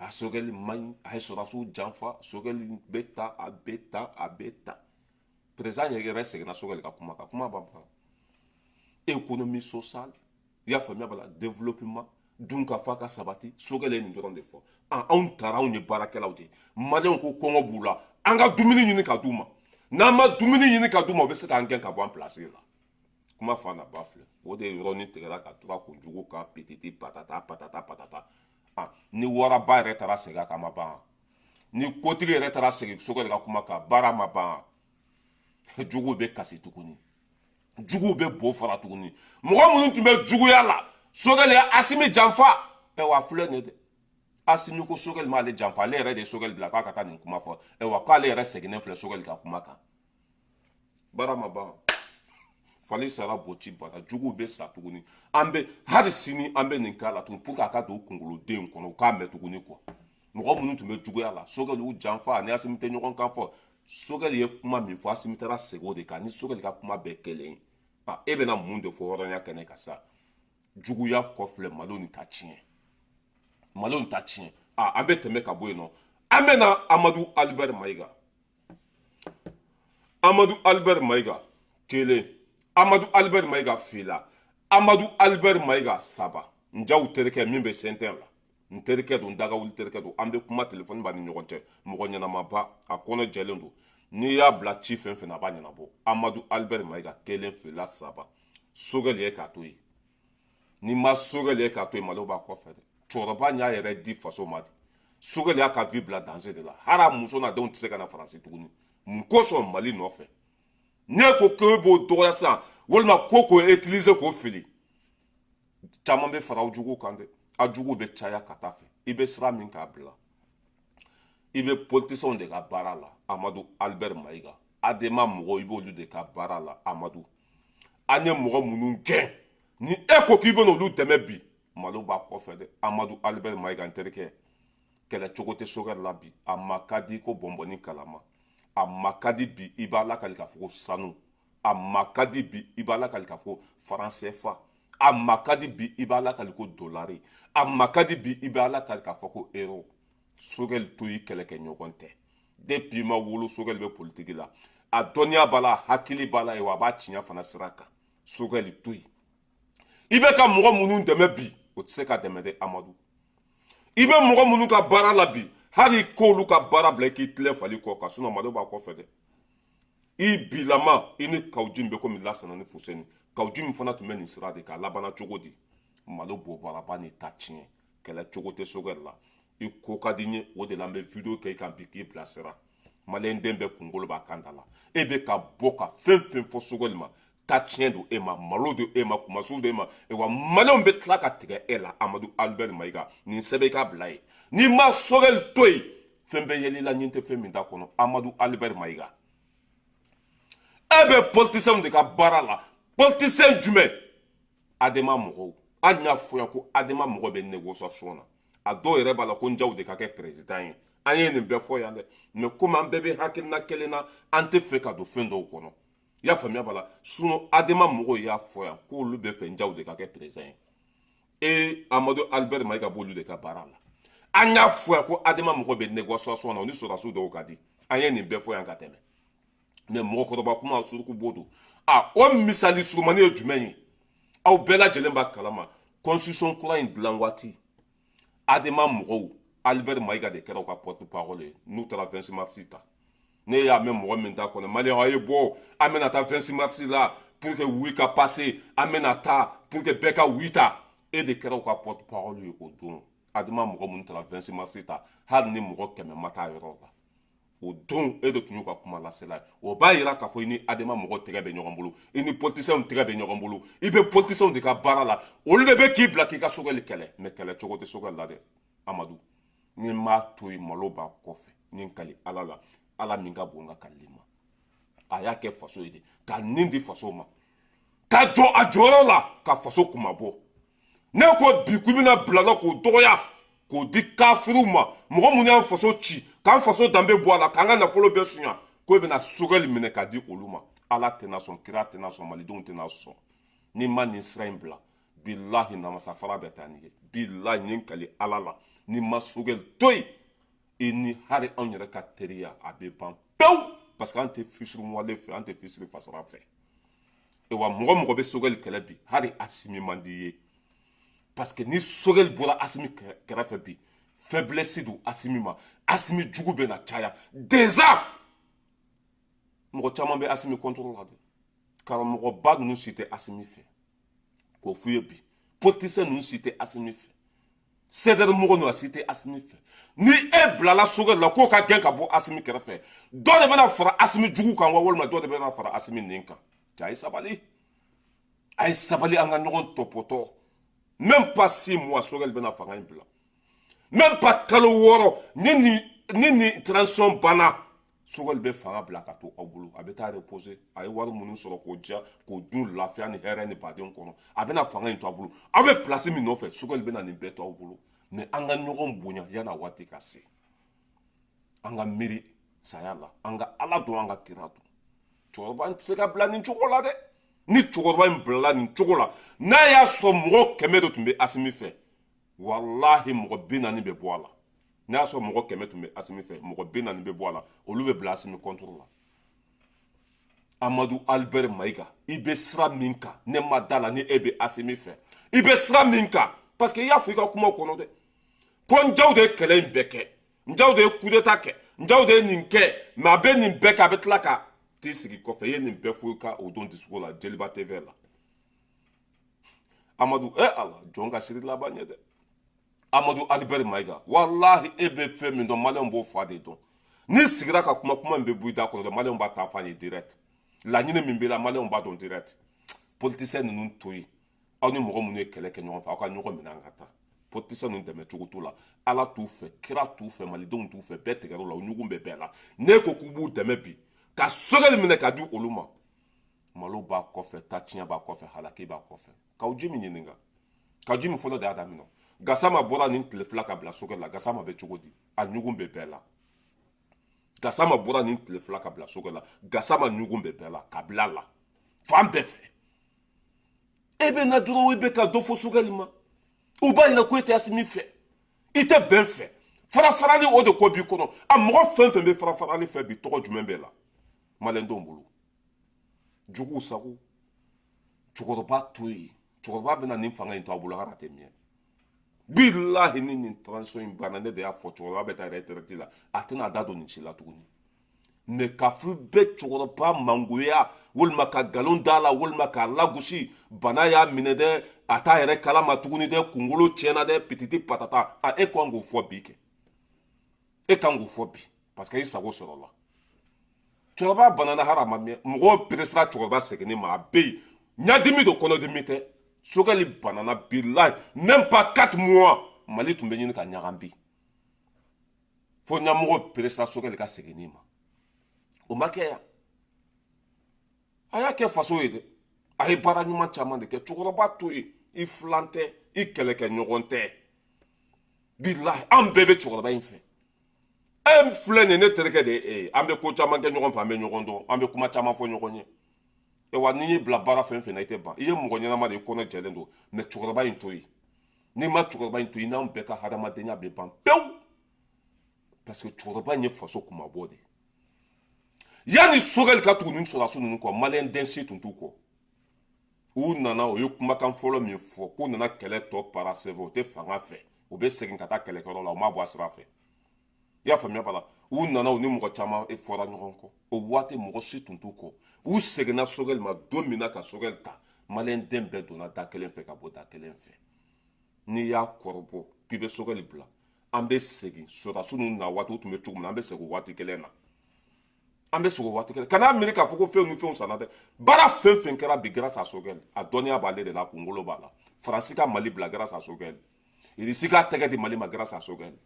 A Sogɛli man ɲi, a ye sɔrɔdasiw janfa. Sogɛli bɛ ta, a bɛ ta, a bɛ ta. Président yɛrɛ seginna Sogɛli ka kuma kan. Kuma b'a ban. Économie sociale, i y'a faamuya b'a la, développement, dun ka fa ka sabati. Sogɛli ye nin dɔrɔn de fɔ. Anw taara, anw ye baarakɛlaw de ye. Maliyɛnw ko kɔngɔ b'u la, an ka dumuni ɲini ka d'u ma. N'an ma dumuni ɲini ka d'u ma, u bɛ se k'an gɛn ka bɔ an place la. Kuma fa na ba filɛ, o de ye yɔrɔnin tigɛra ka tura kojugu kan, petiti patata patata patata. Ni waraba yɛrɛ taara segin a kan, ma ban. Ni kotigi yɛrɛ taara segin Sogɛli ka kuma kan, baara ma ban. Juguw bɛ kasi tuguni, juguw bɛ bo fara tuguni. Mɔgɔ minnu tun bɛ juguya la, Sogɛli ye Asimi janfa. Wa filɛ nin ye dɛ, Asimi ko Sogɛli m'ale janfa, ale yɛrɛ de ye Sogɛli bila k'a ka taa nin kuma fɔ. Wa k'ale yɛrɛ seginnen filɛ Sogɛli ka kuma kan. Baara ma ban. Fali sara, boci bana, juguw bɛ sa tuguni. An bɛ hali sini, an bɛ nin k'a la tuguni pour que a ka don u kunkoloden kɔnɔ, u k'a mɛn tuguni quoi. Mɔgɔ minnu tun bɛ juguya la, Sogɛli y'u janfa, ani Asimi tɛ ɲɔgɔn kan fɔ. Sogɛli ye kuma min fɔ, Asimi taara segin o de kan. Ni Sogɛli ka kuma bɛɛ kelen ye, e bɛna mun de fɔ hɔrɔnya kɛnɛ kan sa? Juguya kɔfilɛ, malo nin ta tiɲɛ, malo nin ta tiɲɛ. An bɛ tɛmɛ ka bɔ yen nɔ, an bɛ na Amadu Albert Mayiga. Amadu Albert Mayiga kelen, Amadu Albert Mayiga fila, Amadu Albert Mayiga saba. N jaw terikɛ min bɛ sɛntɛn la, n terikɛ don, n dagawuli terikɛ don. An bɛ kuma, telefɔni b'a ni ɲɔgɔn cɛ. Mɔgɔ ɲɛnamaba, a kɔnɔ jɛlen don. N'i y'a bila ci fɛn fɛn na, a b'a ɲɛnabɔ. Amadu Albert Mayiga, kelen, fila, saba, Sogɛli ye k'a to yen. N'i ma Sogɛli ye k'a to yen, malo b'a kɔfɛ dɛ. Cɛkɔrɔba y'a yɛrɛ di faso ma de. Sogɛli y'a ka vie bila danger de la. Hali a muso n'a denw tɛ se ka na Faransi tuguni. Mun kosɔn? Mali nɔfɛ. N'e ko k'e b'o dɔgɔya sisan, walima ko k'o utiliser k'o fili, caman bɛ fara aw juguw kan dɛ. Aw juguw bɛ caya ka taa fɛ. I bɛ sira min k'a bila, i bɛ politicienw de ka baara la. Amadu Albert Mayiga, Adema mɔgɔw, i b'olu de ka baara la. Amadu, an ye mɔgɔ minnu gɛn, ni e ko k'i bɛna olu dɛmɛ bi, malo b'a kɔfɛ dɛ. Amadu Albert Mayiga, n terikɛ, kɛlɛ cogo tɛ Sogɛli la bi. A ma ka di ko bɔnbɔnni kalama. A ma ka di bi, i b'a lakali k'a fɔ ko sanu. A ma ka di bi, i b'a lakali k'a fɔ franc CFA. A ma ka di bi, i b'a lakali ko dolari. A ma ka di bi, i b'a lakali k'a fɔ ko euro. Sogɛli to i kɛlɛ kɛ ɲɔgɔn tɛ. Depuis i ma wolo, Sogɛli bɛ politiki la. A dɔnniya b'a la, hakili b'a la, wa a b'a tiɲɛ fana sira kan. Sogɛli to yen. I bɛ ka mɔgɔ minnu dɛmɛ bi, o tɛ se ka dɛmɛ dɛ. Amadu, i bɛ mɔgɔ minnu ka baara la bi, hali k'olu ka baara bila i k'i tilen fali kɔ ka sinɔn, malo b'a kɔfɛ dɛ. I bilama, i ni Kawuji bɛ komi Lasana ni Fuseni. Kawuji min fana tun bɛ nin sira de kan, a labanna cogo di? Malo bɔbaraba ni ta tiɲɛ. Kɛlɛ cogo tɛ Sogɛli la. I ko ka di n ye, o de la n bɛ vidéo kɛ i kan bi k'i bilasira. Maliyɛn den bɛɛ kunkolo b'a kan da la. E bɛ ka bɔ ka fɛn fɛn fɔ Sogɛli ma, ta tiɲɛ don e ma, malo don e ma, kumasu don e ma, wa maliyɛnw bɛ tila ka tigɛ e la. Amadu Albert Mayiga, nin sɛbɛn i k'a bila yen. N'i ma Sogɛli to yen, fɛn bɛ yɛlɛ i la ɲin tɛ fɛn min t'a kɔnɔ. Amadu Albert Mayiga, e bɛ politicienw de ka baara la. Politicien jumɛn? Adema mɔgɔw. Hali n'a fɔ yan ko Adema mɔgɔ bɛ négociation na, a dɔw yɛrɛ b'a la ko n jaw de ka kɛ président ye. An ye nin bɛɛ fɔ yan dɛ, mais komi an bɛɛ bɛ hakilina kelen na, an tɛ fɛ ka don fɛn dɔw kɔnɔ. I y'a faamuya b'a la. Sinon Adema mɔgɔw y'a fɔ yan k'olu bɛ fɛ n jaw de ka kɛ président ye. E Amadu Albert Mayiga b'olu de ka baara la. An y'a fɔ yan ko Adema mɔgɔ bɛ négociation na, o ni sɔrɔdasiw dɔw ka di. An ye nin bɛɛ fɔ yan ka tɛmɛ. Mais mɔgɔkɔrɔba kuma, suruku b'o don. A o misali surumani ye jumɛn ye? Aw bɛɛ lajɛlen b'a kalama, constitution kura in dilan waati, Adema mɔgɔw, Albert Mayiga de kɛra u ka porte parole ye n'u taara 26 mars ta. Ne y'a mɛn mɔgɔ min t'a kɔnɔ, maliyɛn, a ye bɔ, an bɛna taa 26 mars la pour que oui ka passer, an bɛna taa pour que bɛɛ ka oui ta. E de kɛra u ka porte parole ye o don. Adema mɔgɔ minnu taara 26 mars ta, hali ni mɔgɔ 100 ma taa yɔrɔ la o don, e de tun y'u ka kuma lasela ye. O b'a yira k'a fɔ i ni Adema mɔgɔ tɛgɛ bɛ ɲɔgɔn bolo, i ni politicienw tɛgɛ bɛ ɲɔgɔn bolo, i bɛ politicienw de ka baara la. Olu de bɛ k'i bila k'i ka Sogɛli kɛlɛ. Mais kɛlɛ cogo tɛ Sogɛli la dɛ. Amadu, ni m'a to yen, malo b'a kɔfɛ. Ni n kali Ala la, Ala min ka bon n ka kalili ma, a y'a kɛ faso ye de, ka nin di faso ma, ka jɔ a jɔyɔrɔ la, ka faso kuma bɔ. Ne ko bi k'i bɛna bila la k'o dɔgɔya, k'o di kafiriw ma, mɔgɔ minnu y'an faso ci, k'an faso danbe bɔ a la, k'an ka nafolo bɛɛ suɲa, ko e bɛna Sogɛli minɛ k'a di olu ma. Ala tɛna sɔn, kira tɛna sɔn, malidenw tɛna sɔn. N'i ma nin sira in bila, bilahi, namasa fara bɛ taa n'i ye. Bilahi, ni kali Ala la, n'i ma Sogɛli to yen, i ni hali anw yɛrɛ ka teriya, a bɛ ban pewu, parce que an tɛ fisiri wale fɛ, an tɛ fisiri fasara fɛ. Wa mɔgɔ mɔgɔ bɛ Sogɛli kɛlɛ bi, hali Asimi man di ye, parce que ni Sogɛli bɔra Asimi kɛrɛfɛ bi, faiblesse don Asimi ma, Asimi jugu bɛ na caya. Déjà mɔgɔ caman bɛ Asimi contre la dɛ. Karamɔgɔba ninnu si tɛ Asimi fɛ, k'o f'u ye bi. Politicien ninnu si tɛ Asimi fɛ, CDR mɔgɔ ninnu, a si tɛ Asimi fɛ. Ni e bilala Sogɛli la k'o ka gɛn ka bɔ Asimi kɛrɛfɛ, dɔ de bɛna fara Asimi jugu kan wa, walima dɔ de bɛna fara Asimi nin kan? Cɛ, a ye sabali, a ye sabali, an ka ɲɔgɔn tɔpɔtɔ. Même pas 6 mois, Sogɛli bɛna fanga in bila. Même pas kalo 6, ni transition banna, Sogɛli bɛ fanga bila ka to aw bolo. A bɛ taa reposer. A ye wari minnu sɔrɔ k'o diya, k'o dun lafiya ni hɛrɛ ni baden kɔnɔ, a bɛna fanga in to aw bolo. Aw bɛ place min nɔfɛ, Sogɛli bɛna nin bɛɛ to aw bolo. Mais an ka ɲɔgɔn bonya yan'a waati ka se. An ka miiri saya la, an ka Ala dɔn, an ka kira dɔn. Cɛkɔrɔba in tɛ se ka bila nin cogo la dɛ. Ni cɛkɔrɔba in bilala nin cogo la, n'a y'a sɔrɔ mɔgɔ 100 de tun bɛ Asimi fɛ, walahi, mɔgɔ 40 bɛ bɔ a la. N'a y'a sɔrɔ mɔgɔ 100 tun bɛ Asimi fɛ, mɔgɔ 40 bɛ bɔ a la, olu bɛ bila Asimi contre la. Amadu Albert Mayiga, i bɛ sira min kan, ne ma da la ni e bɛ Asimi fɛ. I bɛ sira min kan, parce que i y'a fɔ i ka kumaw kɔnɔ dɛ, ko n jaw de ye kɛlɛ in bɛɛ kɛ, n jaw de ye coup d'état kɛ, Njaw de ye nin kɛ, mais a bɛ nin bɛɛ kɛ, a bɛ tila ka t'i sigi kɔfɛ. I ye nin bɛɛ fɔ i ka o don discours la Jeliba TV la. Amadu, e Ala, jɔn ka siri laban ɲɛ dɛ. Amadu Albert Mayiga, walahi, e bɛ fɛn min dɔn, maliyɛnw b'o fa de dɔn. N'i sigira ka kuma, kuma min bɛ bɔ i da kɔnɔ dɛ, maliyɛnw b'a ta f'a ye direct. Laɲini min b'i la, maliyɛnw b'a dɔn direct. Politicien ninnu to yen, aw ni mɔgɔ minnu ye kɛlɛ kɛ ɲɔgɔn fɛ, aw ka ɲɔgɔn minɛ, an ka taa. Politicien ninnu dɛmɛ cogo t'u la. Ala t'u fɛ, kira t'u fɛ, malidenw t'u fɛ, bɛɛ tigɛr'u la, u ɲugun bɛ bɛɛ la. N'e ko k'u b'u dɛmɛ bi ka Sogɛli minɛ ka di olu ma, malo b'a kɔfɛ, tatiɲɛ b'a kɔfɛ, halaki b'a kɔfɛ. Kaw ji min ɲininka, Kaw ji min fɔlɔ de y'a daminɛ. Gasama bɔra nin tile 2 ka bila Sogɛli la. Gasama bɛ cogo di? A ɲugun bɛ bɛɛ la. Gasama bɔra nin tile 2 ka bila Sogɛli la. Gasama ɲugun bɛ bɛɛ la, ka bila la fan bɛɛ fɛ. E bɛ na dɔrɔn, e bɛ ka dɔ fɔ Sogɛli ma, o b'a yira ko e tɛ Asimi fɛ, i tɛ bɛn fɛ. Fara farali, o de ko b'i kɔnɔ. A mɔgɔ fɛn fɛn bɛ fara farali fɛ bi, tɔgɔ jumɛn b'e la maliyɛndenw bolo? Juguw sago. Cɛkɔrɔba to yen, cɛkɔrɔba bɛna nin fanga in to a bolo, hali a tɛ mɛn. Bilahi, ni nin transition in banna, ne de y'a fɔ, cɛkɔrɔba bɛ taa retraite la, a tɛna da don nin si la tuguni. Mais k'a fɔ bɛ cɛkɔrɔba mangoya, walima ka nkalon d'a la, walima k'a lagosi, bana y'a minɛ dɛ, a t'a yɛrɛ kalama tuguni dɛ, kunkolo tiɲɛna dɛ, pititi patata, a e kan k'o fɔ bi kɛ, e kan k'o fɔ bi, parce que i sago sɔrɔla. Cɛkɔrɔba banana hali a ma mɛn, mɔgɔw peresera cɛkɔrɔba seginni ma. A bɛ yen, ɲadimi don, kɔnɔdimi tɛ. Sogɛli banana, bilahi, même pas 4 mois, Mali tun bɛ ɲini ka ɲagam bi, fo ɲɛmɔgɔ peresera Sogɛli ka seginni ma. O ma kɛ yan, a y'a kɛ faso ye dɛ. A ye baara ɲuman caman de kɛ. Cɛkɔrɔba to yen, i filan tɛ, i kɛlɛkɛɲɔgɔn tɛ. Bilahi, an bɛɛ bɛ cɛkɔrɔba in fɛ. E filɛ nin ye, ne terikɛ de ye e ye. An bɛ ko caman kɛ ɲɔgɔn fɛ, an bɛ ɲɔgɔn dɔn, an bɛ kuma caman fɔ ɲɔgɔn ye. Wa n'i y'i bila baara fɛn fɛn na, i tɛ ban. I ye mɔgɔ ɲɛnama de ye, i kɔnɔ jɛlen don. Mais cɛkɔrɔba in to yen. N'i ma cɛkɔrɔba in to yen, n'anw bɛɛ ka hadamadenya bɛ ban pewu, parce que cɛkɔrɔba in ye faso kunmabɔ de ye. Yanni Sogɛli ka tugu nin sɔrɔdasi ninnu kɔ, maliyɛn den si tun t'u kɔ. U nana, u ye kumakan fɔlɔ min fɔ, k'u nana kɛlɛ tɔ parachever, u tɛ fanga fɛ, u bɛ segin ka taa kɛlɛkɛyɔrɔ la, u m'a bɔ a sira fɛ. I y'a faamuya b'a la? U nana, u ni mɔgɔ caman fɔra ɲɔgɔn kɔ. O waati, mɔgɔ si tun t'u kɔ. U seginna Sogɛli ma don min na ka Sogɛli ta, maliyɛn den bɛɛ donna da kelen fɛ ka bɔ da kelen fɛ. N'i y'a kɔrɔbɔ k'i bɛ Sogɛli bila, an bɛ segin sɔrɔdasi ninnu na waati, u tun bɛ cogo min na, an bɛ segin o waati kelen na, an bɛ segin o waati kelen. Kan'a miiri k'a fɔ ko fɛnw ni fɛnw sanna dɛ. Baara fɛn fɛn kɛra bi grâce à Sogɛli, a dɔnniya b'ale de la, a kunkolo b'a la. Faransi ka Mali bila grâce à Sogɛli, Irisi k'a tɛgɛ di Mali ma grâce à Sogɛli.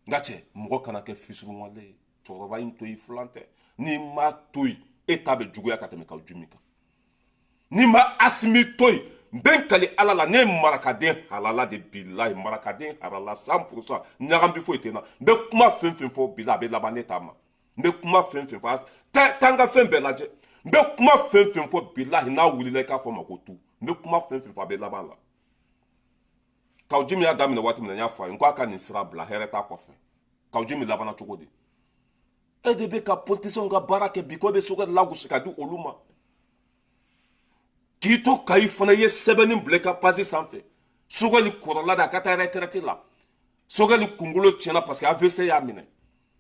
N ka cɛ, mɔgɔ kana kɛ fisuruwale ye. Cɛkɔrɔba in to i filan tɛ. N'i ma to yen, e ta bɛ juguya ka tɛmɛ Kaw Jimi kan. N'i ma Asimi to yen, n bɛ n kali Ala la, ne ye marakaden halala de, bilahi, marakaden halala 100%, ɲagambi foyi tɛ n na. N bɛ kuma fɛn fɛn fɔ bi la, a bɛ laban ne ta ma. N bɛ kuma fɛn fɛn fɔ, taa n ka fɛn bɛɛ lajɛ. N bɛ kuma fɛn fɛn fɔ, bilahi, n'a wulila, i k'a fɔ ma ko tu. N bɛ kuma fɛn fɛn fɔ, a bɛ laban la. Kaw Jimi y'a daminɛ waati min na, n y'a fɔ a ye, n ko a ka nin sira bila, hɛrɛ t'a kɔfɛ. Kaw Jimi labanna cogo di? E de bɛ ka politicienw ka baara kɛ bi, ko bɛ Sogɛli lagosi ka di olu ma. K'i to Kayi fana, i ye sɛbɛnni bila i ka page sanfɛ: Sogɛli kɔrɔla de, a ka taa retraite la, Sogɛli kunkolo tiɲɛna parce que AVC y'a minɛ.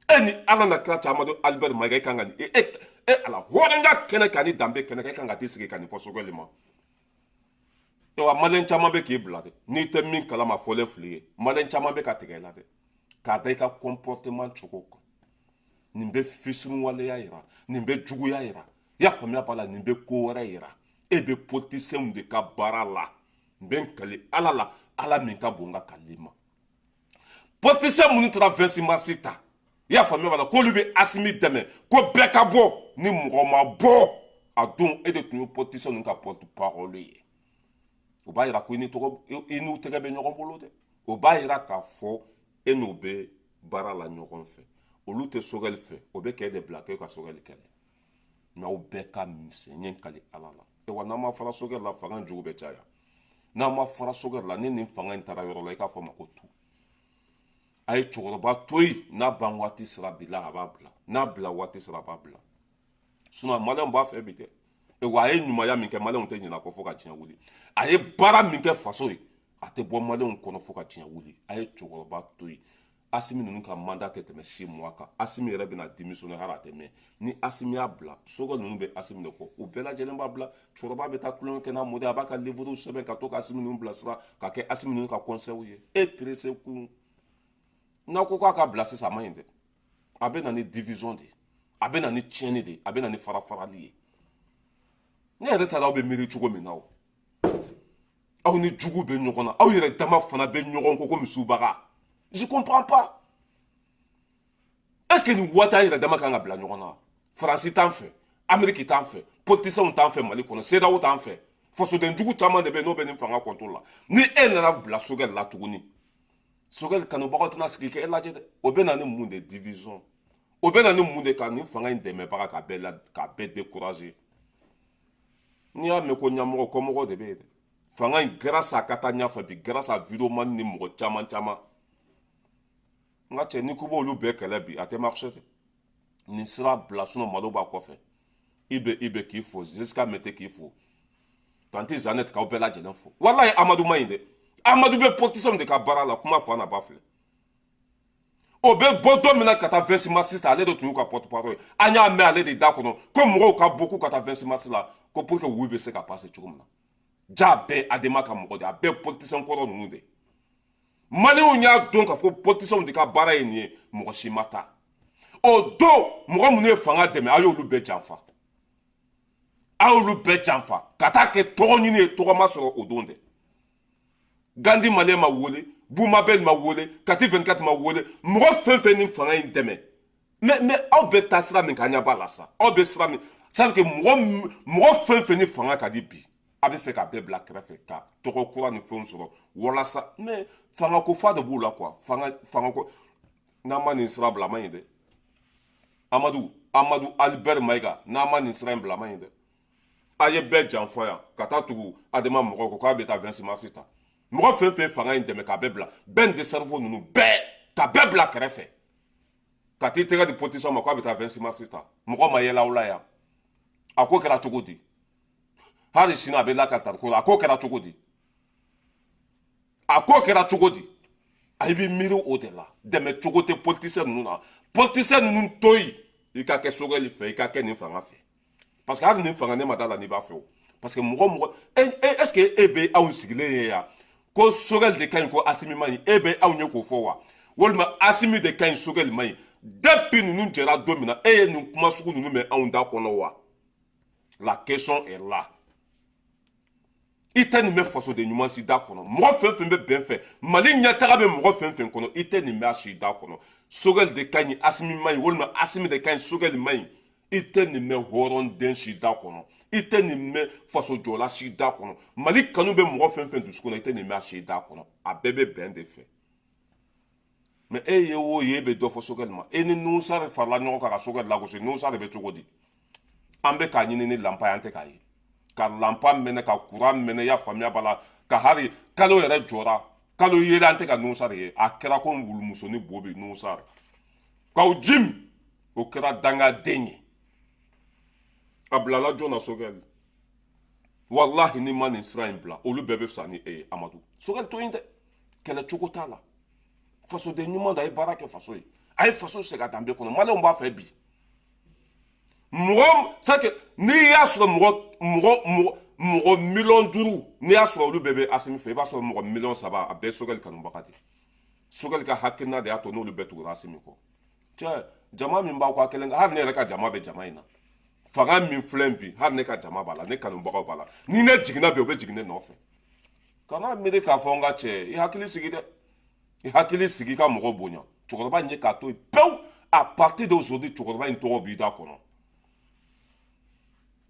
E ni Ala na kira cɛ, Amadu Albert Mayiga, e kan ka nin, e Ala, hɔrɔnya kɛnɛ kan ni danbe kɛnɛ kan, e kan ka t'i sigi ka nin fɔ Sogɛli ma. Wa maliyɛn caman bɛ k'i bila dɛ, n'i tɛ min kalama, fɔlen fili ye. Maliyɛn caman bɛ ka tigɛ i la dɛ, k'a da i ka comportement cogo kan. Nin bɛ fisuruwaleya yira, nin bɛ juguya yira, i y'a faamuya b'a la, nin bɛ ko wɛrɛ yira. E bɛ politicienw de ka baara la. N bɛ n kali Ala la, Ala min ka bon, n ka kali ma. Politicien minnu taara 26 mars ta, i y'a faamuya b'a la, k'olu bɛ Asimi dɛmɛ, ko bɛɛ ka bɔ, ni mɔgɔ ma bɔ a don, e de tun ye politicien ninnu ka porte parole ye. O b'a yira ko i ni tɔgɔ, i n'u tɛgɛ bɛ ɲɔgɔn bolo dɛ. O b'a yira k'a fɔ e n'u bɛ baara la ɲɔgɔn fɛ. Olu tɛ Sogɛli fɛ, o bɛ k'e de bila k'e ka Sogɛli kɛlɛ. Mais aw bɛɛ ka misɛn, n ye n kali Ala la. Wa n'an ma fara Sogɛli la, fanga jugu bɛ caya. N'an ma fara Sogɛli la, ni nin fanga in taara yɔrɔ la, i k'a fɔ ma ko tu. A ye cɛkɔrɔba to yen, n'a ban waati sera bi la, a b'a bila. N'a bila waati sera, a b'a bila. Sinon maliyɛnw b'a fɛ bi dɛ. Wa a ye ɲumanya min kɛ, maliyɛnw tɛ ɲinɛ a kɔ fo ka diɲɛ wuli. A ye baara min kɛ faso ye, a tɛ bɔ maliyɛnw kɔnɔ fo ka diɲɛ wuli. A ye cɛkɔrɔba to yen. Asimi ninnu ka mandat tɛ tɛmɛ 6 mois kan. Asimi yɛrɛ bɛna démissionner hali a tɛ mɛn. Ni Asimi y'a bila, Sogɛli ninnu bɛ Asimi de kɔ, u bɛɛ lajɛlen b'a bila. Cɛkɔrɔba bɛ taa tulonkɛ kɛ n'a mɔden, a b'a ka livre sɛbɛn ka to ka Asimi ninnu bilasira, ka kɛ Asimi ninnu ka conseil ye. E pressé kun n'aw ko k'a ka bila sisan, a ma ɲi dɛ. A bɛ na ni division de ye, a bɛ na ni tiɲɛni de ye, a bɛ na ni fara farali ye. Ne yɛrɛ taara, aw bɛ miiri cogo min na, o aw ni jugu bɛ ɲɔgɔn na, aw yɛrɛ dama fana bɛ ɲɔgɔn kɔ komi subaga. Je comprends pas. Est ce que nin waati an yɛrɛ dama kan ka bila ɲɔgɔn na? Faransi t'an fɛ, Amérique t'an fɛ, politiciens t'an fɛ Mali kɔnɔ, CEDEAO t'an fɛ, fasoden jugu caman de bɛ yen n'o bɛ nin fanga contrôle la. Ni e nana bila Sogɛli la tuguni, Sogɛli kanubagaw tɛna sigi k'e lajɛ dɛ. O bɛ na ni mun de division? O bɛ na ni mun de ka nin fanga in dɛmɛbaga ka bɛɛ la, ka bɛɛ décourager? N'i y'a mɛn ko ɲɛmɔgɔ, kɔmɔgɔ de bɛ yen dɛ. Fanga in, grâce a ka taa ɲɛfɛ bi, grâce à vidéoman ni mɔgɔ caman caman. N ka cɛ, n'i ko b'olu bɛɛ kɛlɛ bi, a tɛ marcher dɛ. Nin sira bila, sinon malo b'a kɔfɛ. I bɛ, i bɛ k'i fo jusqu'à mɛtɛ, k'i fo tantie Zanette, k'aw bɛɛ lajɛlen fo. Walayi, Amadu ma ɲi dɛ. Amadu bɛ politicien de ka baara la. Kuma fa na ba filɛ, o bɛ bɔ don min na ka taa 26 mars ta, ale de tun y'u ka porte parole ye. An y'a mɛn ale de da kɔnɔ ko mɔgɔw ka bɔ k'u ka taa 26 mars la, ko pour que oui bɛ se ka passer cogo min na. Ja bɛɛ ADEMA ka mɔgɔ de, a bɛɛ politicien kɔrɔ ninnu de. Maliyɛnw y'a dɔn k'a fɔ politicienw de ka baara ye nin ye. Mɔgɔ si ma taa o don. Mɔgɔ minnu ye fanga dɛmɛ, a y'olu bɛɛ janfa, a y'olu bɛɛ janfa ka taa kɛ tɔgɔ ɲini ye. Tɔgɔ ma sɔrɔ o don dɛ. Gandi Maliyɛn ma wele, Bumabel ma wele, Kati 24 ma wele, mɔgɔ fɛn fɛn ni fanga in dɛmɛ. Mais aw bɛ taa sira min kan, an ɲɛ b'a la sa. Aw bɛ sira min, c'est à dire que mɔgɔ fɛn fɛn ni fanga ka di bi, a bɛ fɛ ka bɛɛ bila kɛrɛfɛ ka tɔgɔ kura ni fɛnw sɔrɔ walasa. Mais fanga ko fa de b'u la quoi. Fanga ko, n'an ma nin sira bila, a ma ɲi dɛ. Amadu Albert Mayiga, n'an ma nin sira in bila, a ma ɲi dɛ. A ye bɛɛ janfa yan ka taa tugu ADEMA mɔgɔw kɔ k'a bɛ taa 26 mars ta. Mɔgɔ fɛn fɛn fanga in dɛmɛ, k'a bɛɛ bila, bɛɛ de cerveau ninnu bɛɛ, ka bɛɛ bila kɛrɛfɛ ka t'i tɛgɛ di politicien ma k'a bɛ taa 26 mars ta. Mɔgɔ ma yɛlɛ aw la yan. A ko kɛra cogo di? Hali sini a bɛ lakali tariko la. A ko kɛra cogo di? A ko kɛra cogo di? A b'i miiri o de la. Dɛmɛ cogo tɛ politicien ninnu na. Politicien ninnu to yen, i ka kɛ Sogɛli fɛ, i ka kɛ nin fanga fɛ, parce que hali nin fanga, ne ma da la n'i b'a fɛ o. Parce que mɔgɔ est ce que e bɛ anw sigilen ye yan ko Sogɛli de ka ɲi, ko Asimi ma ɲi? E bɛ anw ye k'o fɔ wa? Walima Asimi de ka ɲi, Sogɛli ma ɲi? Depuis ninnu jɛra don min na, e ye nin kuma sugu ninnu mɛn anw da kɔnɔ wa? La question est là. I tɛ nin mɛn fasoden ɲuman si da kɔnɔ. Mɔgɔ fɛn fɛn bɛ bɛn fɛ, Mali ɲɛtaga bɛ mɔgɔ fɛn fɛn kɔnɔ, i tɛ nin mɛn a si da kɔnɔ. Sogɛli de ka ɲi, Asimi ma ɲi, walima Asimi de ka ɲi, Sogɛli ma ɲi. I tɛ nin mɛn hɔrɔnden si da kɔnɔ, i tɛ nin mɛn faso jɔla si da kɔnɔ. Mali kanu bɛ mɔgɔ fɛn fɛn dusukun na, i tɛ nin mɛn a si da kɔnɔ. A bɛɛ bɛ bɛn de fɛ. Mais e ye o ye, e bɛ dɔ fɔ Sogɛli ma. E ni Nusari farala ɲɔgɔn kan ka Sogɛli lagosi. Nusari bɛ cogo di? An bɛ k'a ɲini ni lanpa ye, an tɛ k'a ye. Ka lanpa mɛnɛ, ka kuran mɛnɛ, i y'a faamuya b'a la, ka hali kalo yɛrɛ jɔra, kalo yelen, an tɛ ka Nusari ye. A kɛra ko wulumusonin bo bi Nusari k'aw jim, o kɛra dangaden ye. A bilala jɔn na? Sogɛli. Walahi, ni ma nin sira in bila, olu bɛɛ bɛ fisa ni e ye. Amadu Sogɛli to yen dɛ, kɛlɛ cogo t'a la. Fasoden ɲuman don, a ye baara kɛ faso ye, a ye faso segin a danbe kɔnɔ. Maliyɛnw b'a fɛ bi. Mɔgɔ, c'est que n'i y'a sɔrɔ mɔgɔ 5 miliyɔn, n'i y'a sɔrɔ olu bɛɛ bɛ Asimi fɛ, i b'a sɔrɔ mɔgɔ 3 miliyɔn, a bɛɛ ye Sogɛli kanubaga de ye. Sogɛli ka hakilina de y'a to n'olu bɛɛ tugura Asimi kɔ. Cɛ, jama min b'aw ka kelen, hali ne yɛrɛ ka jama bɛ jama in na. Fanga min filɛ bi, hali ne ka jama b'a la, ne kanubagaw b'a la. Ni ne jiginna bi, o bɛ jigin ne nɔfɛ. Kana miiri k'a fɔ n ka cɛ, i hakili sigi dɛ, i hakili sigi, i ka mɔgɔ bonya. Cɛkɔrɔba in ye k'a to yen pewu. À partir d'aujourd'hui, cɛkɔrɔba in tɔgɔ b'i da kɔnɔ.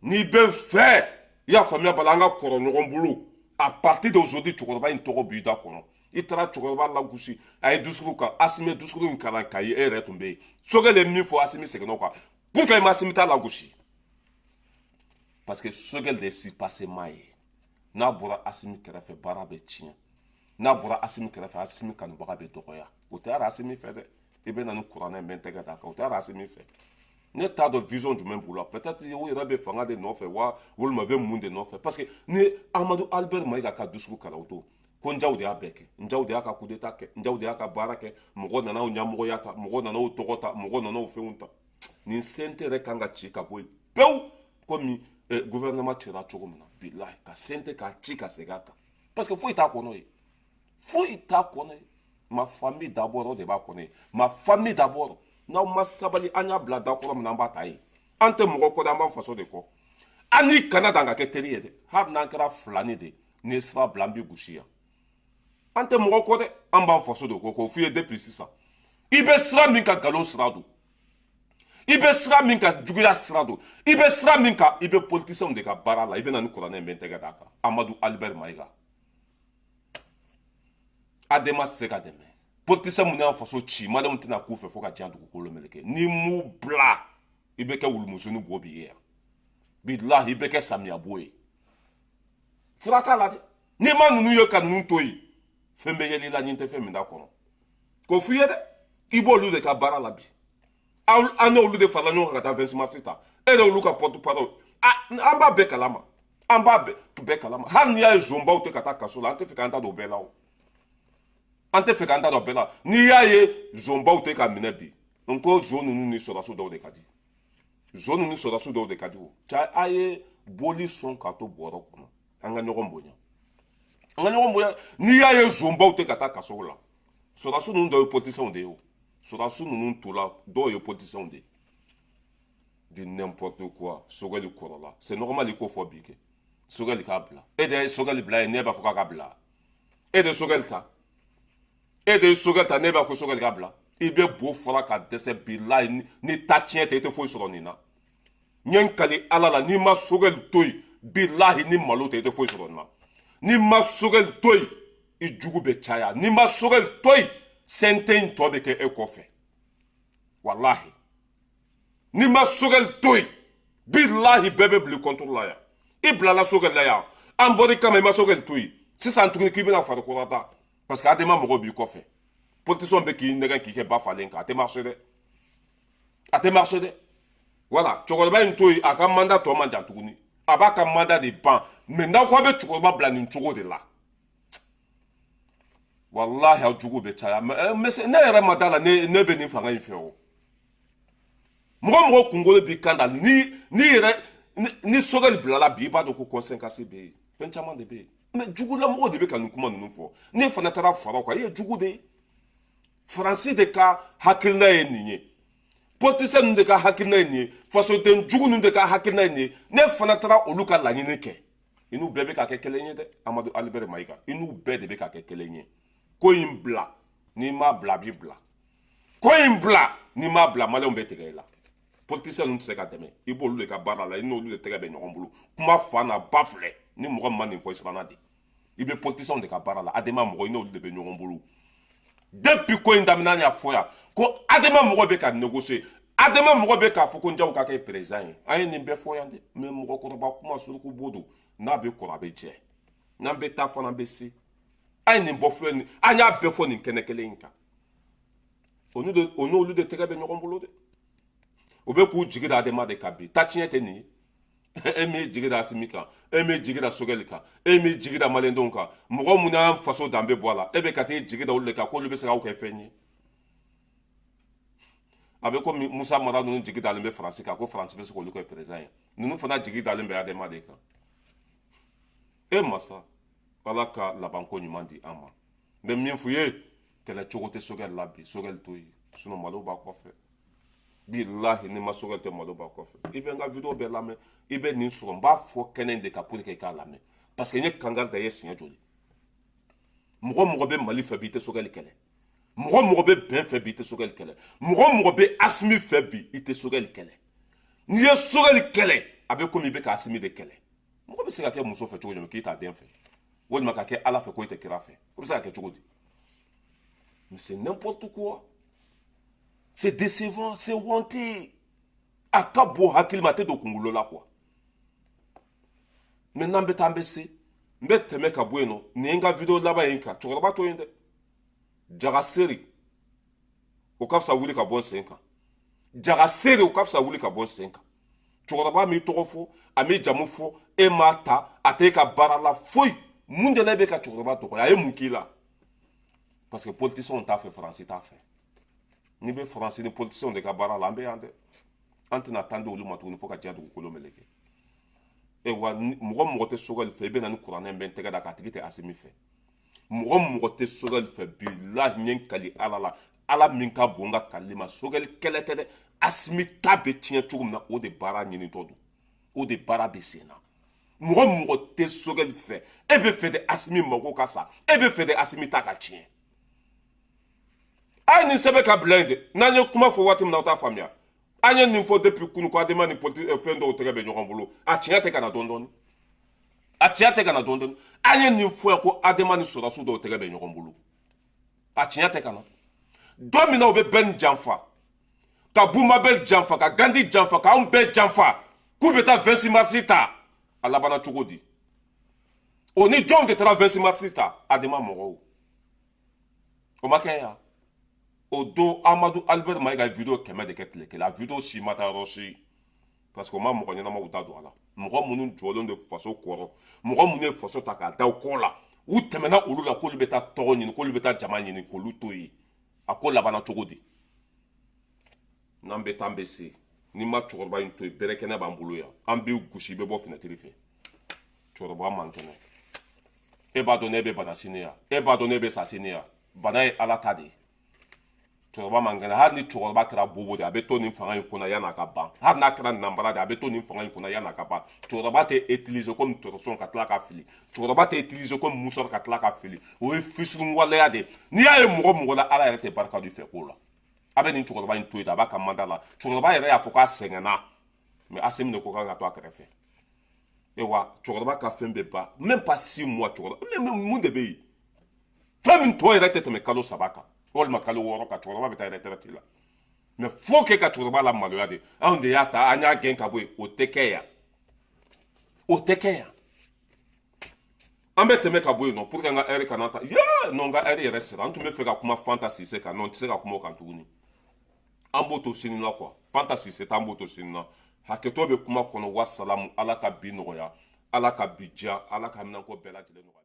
N'i bɛ fɛ, i y'a faamuya bala, an ka kɔrɔ ɲɔgɔn bolo. À partir d'aujourd'hui, cɛkɔrɔba in tɔgɔ b'i da kɔnɔ. I taara cɛkɔrɔba lagosi, a ye discours kan, Asimi ye discours in kalan k'a ye, e yɛrɛ tun bɛ yen. Sogɛli ye min fɔ, Asimi seginna o kan. Pourquoi i ma Asimi ta lagosi? Parce que Sogɛli de ye surpassement ye. N'a bɔra Asimi kɛrɛfɛ, baara bɛ tiɲɛ. N'a bɔra Asimi kɛrɛfɛ, Asimi kanubaga bɛ dɔgɔya. O tɛ hali Asimi fɛ dɛ. I bɛ na ni kuranɛ ye, n bɛ n tɛgɛ d'a kan, o tɛ hali Asimi fɛ. Ne t'a dɔn vision jumɛn b'u la. Peut-être u yɛrɛ bɛ fanga de nɔfɛ wa, walima u bɛ mun de nɔfɛ? Parce que ni Amadu Albert Mayiga ka discours kalan o don Ko Njaw de y'a bɛɛ kɛ, Njaw de y'a ka coup d'état kɛ, Njaw de y'a ka baara kɛ, mɔgɔ nana o ɲɛmɔgɔya ta, mɔgɔ nana o tɔgɔ ta, mɔgɔ nana o fɛnw ta. Nin CNT yɛrɛ kan ka ci ka bɔ yen pewu, komi gouvernement cira cogo min na. Bilahi, ka CNT k'a ci ka segin a kan, parce que foyi t'a kɔnɔ ye, foyi t'a kɔnɔ ye. Ma famille d'abord, o de b'a kɔnɔ ye, ma famille d'abord. N'aw ma sabali, an y'a bila dakɔrɔ min na, an b'a ta yen. An tɛ mɔgɔ kɔ dɛ, an b'an faso de kɔ. An n'i kana dan ka kɛ teri ye dɛ, hali n'an kɛra filani de, n'i ye sira bila, an b'i gosi yan. An tɛ mɔgɔ kɔ dɛ, an b'an faso de kɔ. K'o f'i ye depuis sisan, i bɛ sira min kan, nkalon sira don. I bɛ sira min kan, juguya sira don. I bɛ sira min kan, i bɛ politicienw de ka baara la. I bɛ na ni kuranɛ in bɛ n tɛgɛ d'a kan. Amadu Albert Mayiga, ADEMA tɛ se ka dɛmɛ. Politicien minnu y'an faso ci, maliyɛnw tɛna k'u fɛ fo ka diɲɛ dugukolo meleke. N'i m'u bila, i bɛ kɛ wulumusonin bo b'i ye yan. Bilahi, i bɛ kɛ samiya bo ye. Fura t'a la dɛ. N'i ma ninnu ye ka ninnu to yen, fɛn bɛ yɛlɛ i la ni tɛ fɛn min t'a kɔnɔ. K'o f'i ye dɛ, i b'olu de ka baara la bi. An n'olu de farala ɲɔgɔn kan ka taa 26 mars ta. E de olu ka porte parole. An b'a bɛɛ kalama, an b'a bɛɛ kalama. Hali n'i y'a ye zonbaw tɛ ka taa kaso la, an tɛ fɛ k'an ta don bɛɛ la o, an tɛ fɛ k'an ta don bɛɛ la. N'i y'a ye zonbaw tɛ ka minɛ bi, n ko zon ninnu ni sɔrɔdasiw dɔw de ka di, zon ninnu ni sɔrɔdasiw dɔw de ka di. O ca, a ye boli sɔn k'a to bɔrɔ kɔnɔ. An ka ɲɔgɔn bonya, an ka ɲɔgɔn bonya. N'i y'a ye zonbaw tɛ ka taa kaso la, sɔrɔdasiw ninnu dɔw ye politicienw de ye. O sɔrɔdasiw ninnu tola, dɔw ye politicienw de ye. Di n'importe quoi. Sogɛli kɔrɔla, c'est normal i k'o fɔ bi kɛ. Sogɛli k'a bila, e de ye Sogɛli bila yen. Ne b'a fɔ k'a ka bila, e de ye Sogɛli ta, e de ye Sogɛli ta. Ne b'a ko Sogɛli ka bila, i bɛ bo fɔra ka dɛsɛ. Bilahi, ni ta tiɲɛ tɛ, i tɛ foyi sɔrɔ nin na. N ye n kali Ala la, n'i ma Sogɛli to yen, bilahi, ni malo tɛ, i tɛ foyi sɔrɔ nin na. N'i ma Sogɛli to yen, i jugu bɛ caya. N'i ma Sogɛli to yen, CNT in tɔ bɛ kɛ e kɔfɛ. Walahi, n'i ma Sogɛli to yen, bilahi, bɛɛ bɛ bila contre la yan. I bilala Sogɛli la yan, an bɔr'i kama, i ma Sogɛli to yen. Sisan tuguni k'i bɛna farikolo ta, parce que ADEMA mɔgɔw b'i kɔfɛ, politicien bɛ k'i nɛgɛn k'i kɛ ba falen kan. A tɛ marcher dɛ, a tɛ marcher dɛ. Voilà, cɛkɔrɔba in to yen, a ka mandat tɔ man jan tuguni, a b'a ka mandat de ban. Mais n'aw ko a bɛ cɛkɔrɔba bila nin cogo de la, walahi, aw jugu bɛ caya. Mais ne yɛrɛ ma da la, ne bɛ nin fanga in fɛ o. Mɔgɔ mɔgɔ kunkolo b'i kan da ni yɛrɛ ni Sogɛli bilala bi, i b'a dɔn ko conséquence bɛ yen, fɛn caman de bɛ yen. Mais jugulamɔgɔw de bɛ ka nin kuma ninnu fɔ. Ne fana taara fara o kan, i ye jugu de ye. Faransi de ka hakilina ye nin ye, politicien ninnu de ka hakilina ye nin ye, fasoden jugu ninnu de ka hakilina ye nin ye. Ne fana taara olu ka laɲini kɛ. I n'u bɛɛ bɛ ka kɛ kelen ye dɛ, Amadu Albert Mayiga, i n'u bɛɛ de bɛ ka kɛ kelen ye. Ko in bila, n'i m'a bila, a b'i bila. Ko in bila, n'i m'a bila, maliyɛnw bɛ tigɛ i la. Politicien ninnu tɛ se ka dɛmɛ, i b'olu de ka baara la, i n'olu de tɛgɛ bɛ ɲɔgɔn bolo. Kuma fa n'a ba filɛ, ni mɔgɔ min ma nin fɔ, i siranna de. I bɛ politicienw de ka baara la, ADEMA mɔgɔ, i n'olu de bɛ ɲɔgɔn bolo. Depuis ko in daminɛ, an y'a fɔ yan ko ADEMA mɔgɔ bɛ ka négocier, ADEMA mɔgɔ bɛ k'a fɔ ko Njaw ka kɛ président ye. An ye nin bɛɛ fɔ yan dɛ. Mais mɔgɔkɔrɔba kuma, suruku bo don, n'a bɛ kɔrɔ, a bɛ jɛ. N'an bɛ taa fana, an bɛ se. An ye nin bɔ filɛ nin, an y'a bɛɛ fɔ nin kɛnɛ kelen in kan. O n'olu de tɛgɛ bɛ ɲɔgɔn bolo dɛ. O bɛ k'u jigi da ADEMA de kan bi. Ta tiɲɛ tɛ nin ye. E m'i jigi da Asimi kan, e m'i jigi da Sogɛli kan, e m'i jigi da maliyɛndenw kan, mɔgɔ mun y'an faso danbe bɔ a la, e bɛ ka t'i jigi da olu de kan k'olu bɛ se k'aw kɛ fɛn ye. A bɛ komi Musa Mara ninnu jigi dalen bɛ Faransi kan ko Faransi bɛ se k'olu kɛ président ye. Ninnu fana jigi dalen bɛ ADEMA de kan. E masa, Ala ka labanko ɲuman di an ma. N bɛ min f'u ye, kɛlɛ cogo tɛ Sogɛli la bi. Sogɛli to yen, sinon malo b'a kɔfɛ. Bilahi, n'i ma Sogɛli tɛ, malo b'a kɔfɛ. I bɛ n ka vidéo bɛɛ lamɛn, i bɛ nin sɔrɔ. N b'a fɔ kɛnɛ in de kan pour que i k'a lamɛn, parce que n ye kangari da i ye siɲɛ joli. Mɔgɔ mɔgɔ bɛ Mali fɛ bi, i tɛ Sogɛli kɛlɛ. Mɔgɔ mɔgɔ bɛ bɛn fɛ bi, i tɛ Sogɛli kɛlɛ. Mɔgɔ mɔgɔ bɛ Asimi fɛ bi, i tɛ Sogɛli kɛlɛ. N'i ye Sogɛli kɛlɛ, a bɛ komi i bɛ ka Asimi de kɛlɛ. Mɔgɔ bɛ se ka kɛ muso fɛ cogo jumɛn k'i t'a den fɛ, walima ka kɛ Ala fɛ ko i tɛ kira fɛ? O bɛ se ka kɛ cogo di? Mais c'est n'importe quoi, c'est décevant, c'est honteux. A ka bon hakili ma, a tɛ don kunkolo la quoi. Mais n'an bɛ taa, an bɛ se. N bɛ tɛmɛ ka bɔ yen nɔ. Nin ye n ka vidéo laban ye n kan. Cɛkɔrɔba to yen dɛ, jaga seri o ka fisa wuli ka bɔ n sen kan. Jaga seri o ka fisa wuli ka bɔ n sen kan. Cɛkɔrɔba m'i tɔgɔ fɔ, a m'i jamu fɔ, e m'a ta, a t'e ka baara la foyi. Mun de la e bɛ ka cɛkɔrɔba dɔgɔya? A ye mun k'i la? Parce que politiciens t'a fɛ, Faransi t'a fɛ. N'i bɛ Faransi ni politiciens de ka baara la, an bɛ yan dɛ, an tɛna tan di olu ma tuguni fo ka diɲɛ dugukolo meleke. E wa, mɔgɔ mɔgɔ tɛ Choguel fɛ, i bɛ na ni kuranɛ bɛ n tɛgɛ da k'a tigi tɛ Asimi fɛ. Mɔgɔ mɔgɔ tɛ Choguel fɛ, bilahi, n ye n kali Ala la, Ala min ka bon n ka kalili ma, Choguel kɛlɛ tɛ dɛ. Asimi ta bɛ tiɲɛ cogo min na, o de baara ɲinitɔ don, o de baara bɛ sen na. Mɔgɔ mɔgɔ tɛ Choguel fɛ, e bɛ fɛ de Asimi mago ka sa, e bɛ fɛ de Asimi ta ka tiɲɛ. A ye nin sɛbɛn ka bila yen de. N'an ye kuma fɔ waati min na, aw t'a faamuya. An ye nin fɔ depuis kunu ko Adema ni politique fɛn dɔw tɛgɛ bɛ ɲɔgɔn bolo. A tiɲɛ tɛ ka na dɔɔni dɔɔni, a tiɲɛ tɛ ka na dɔɔni dɔɔni. An ye nin fɔ yan ko Adema ni sɔrɔdasiw dɔw tɛgɛ bɛ ɲɔgɔn bolo. A tiɲɛ tɛ ka na don min na, u bɛ bɛn janfa, ka Bumabel janfa, ka Gandi janfa, k'anw bɛɛ janfa, k'u bɛ taa 26 mars ta. A labanna cogo di? O ni jɔnw de taara 26 mars ta? Adema mɔgɔw. O ma kɛ yan o don? Amadu Albert Mayiga ye vidéo 100 de kɛ tile kelen. A vidéo si ma taa yɔrɔ si, parce que o ma mɔgɔ ɲɛnamaw da don a la. Mɔgɔ minnu jɔlen don faso kɔrɔ, mɔgɔ minnu ye faso ta k'a da u kɔ la, u tɛmɛna olu la k'olu bɛ taa tɔgɔ ɲini, k'olu bɛ taa jama ɲini, k'olu to yen. A ko labanna cogo di? N'an bɛ taa, an bɛ se. N'i ma cɛkɔrɔba in to yen, bɛrɛ kɛnɛ b'an bolo yan, an b'i gosi, i bɛ bɔ finɛtiri fɛ. Cɛkɔrɔba man kɛnɛ. E b'a dɔn ne bɛ bana sini yan, e b'a dɔn ne bɛ sa sini yan. Bana ye Ala ta de ye. Cɛkɔrɔba man kɛnɛ. Hali ni cɛkɔrɔba kɛra bobo de, a bɛ to nin fanga in kunna yan'a ka ban. Hali n'a kɛra nanbara de, a bɛ to nin fanga in kunna yan'a ka ban. Cɛkɔrɔba tɛ utiliser comme torchon ka tila ka fili. Cɛkɔrɔba tɛ utiliser comme mouchoir ka tila ka fili. O ye fisuruwaleya de ye. N'i y'a ye mɔgɔ mɔgɔ la, Ala yɛrɛ tɛ barika don i fɛ ko la. A bɛ nin cɛkɔrɔba in to yen, a b'a ka mandat la. Cɛkɔrɔba yɛrɛ y'a fɔ k'a sɛgɛnna, mais Asimi de ko k'a ka to a kɛrɛfɛ. Wa cɛkɔrɔba ka fɛn bɛɛ ban, même pas 6 mois. Cɛkɔrɔba mun de bɛ yen? Fɛn min tɔ yɛrɛ tɛ tɛmɛ kalo 3 kan walima kalo 6 kan, cɛkɔrɔba bɛ taa retraite la. Mais faut que ka cɛkɔrɔba la maloya de. Anw de y'a ta, an y'a gɛn ka bɔ yen. O tɛ kɛ yan, o tɛ kɛ yan. An bɛ tɛmɛ ka bɔ yen nɔ pour que n ka heure kana ta. Yee, non, n ka heure yɛrɛ sera. N tun bɛ fɛ ka kuma Fanta Sise kan. Non, n tɛ se ka kuma o kan tuguni, an b'o to sini na quoi. Fanta Sise t'an b'o to sini na. Hakɛto bɛ kuma kɔnɔ. Wasalamu. Ala ka bi nɔgɔya, Ala ka bi diya, Ala ka minɛnko bɛɛ lajɛlen nɔgɔya.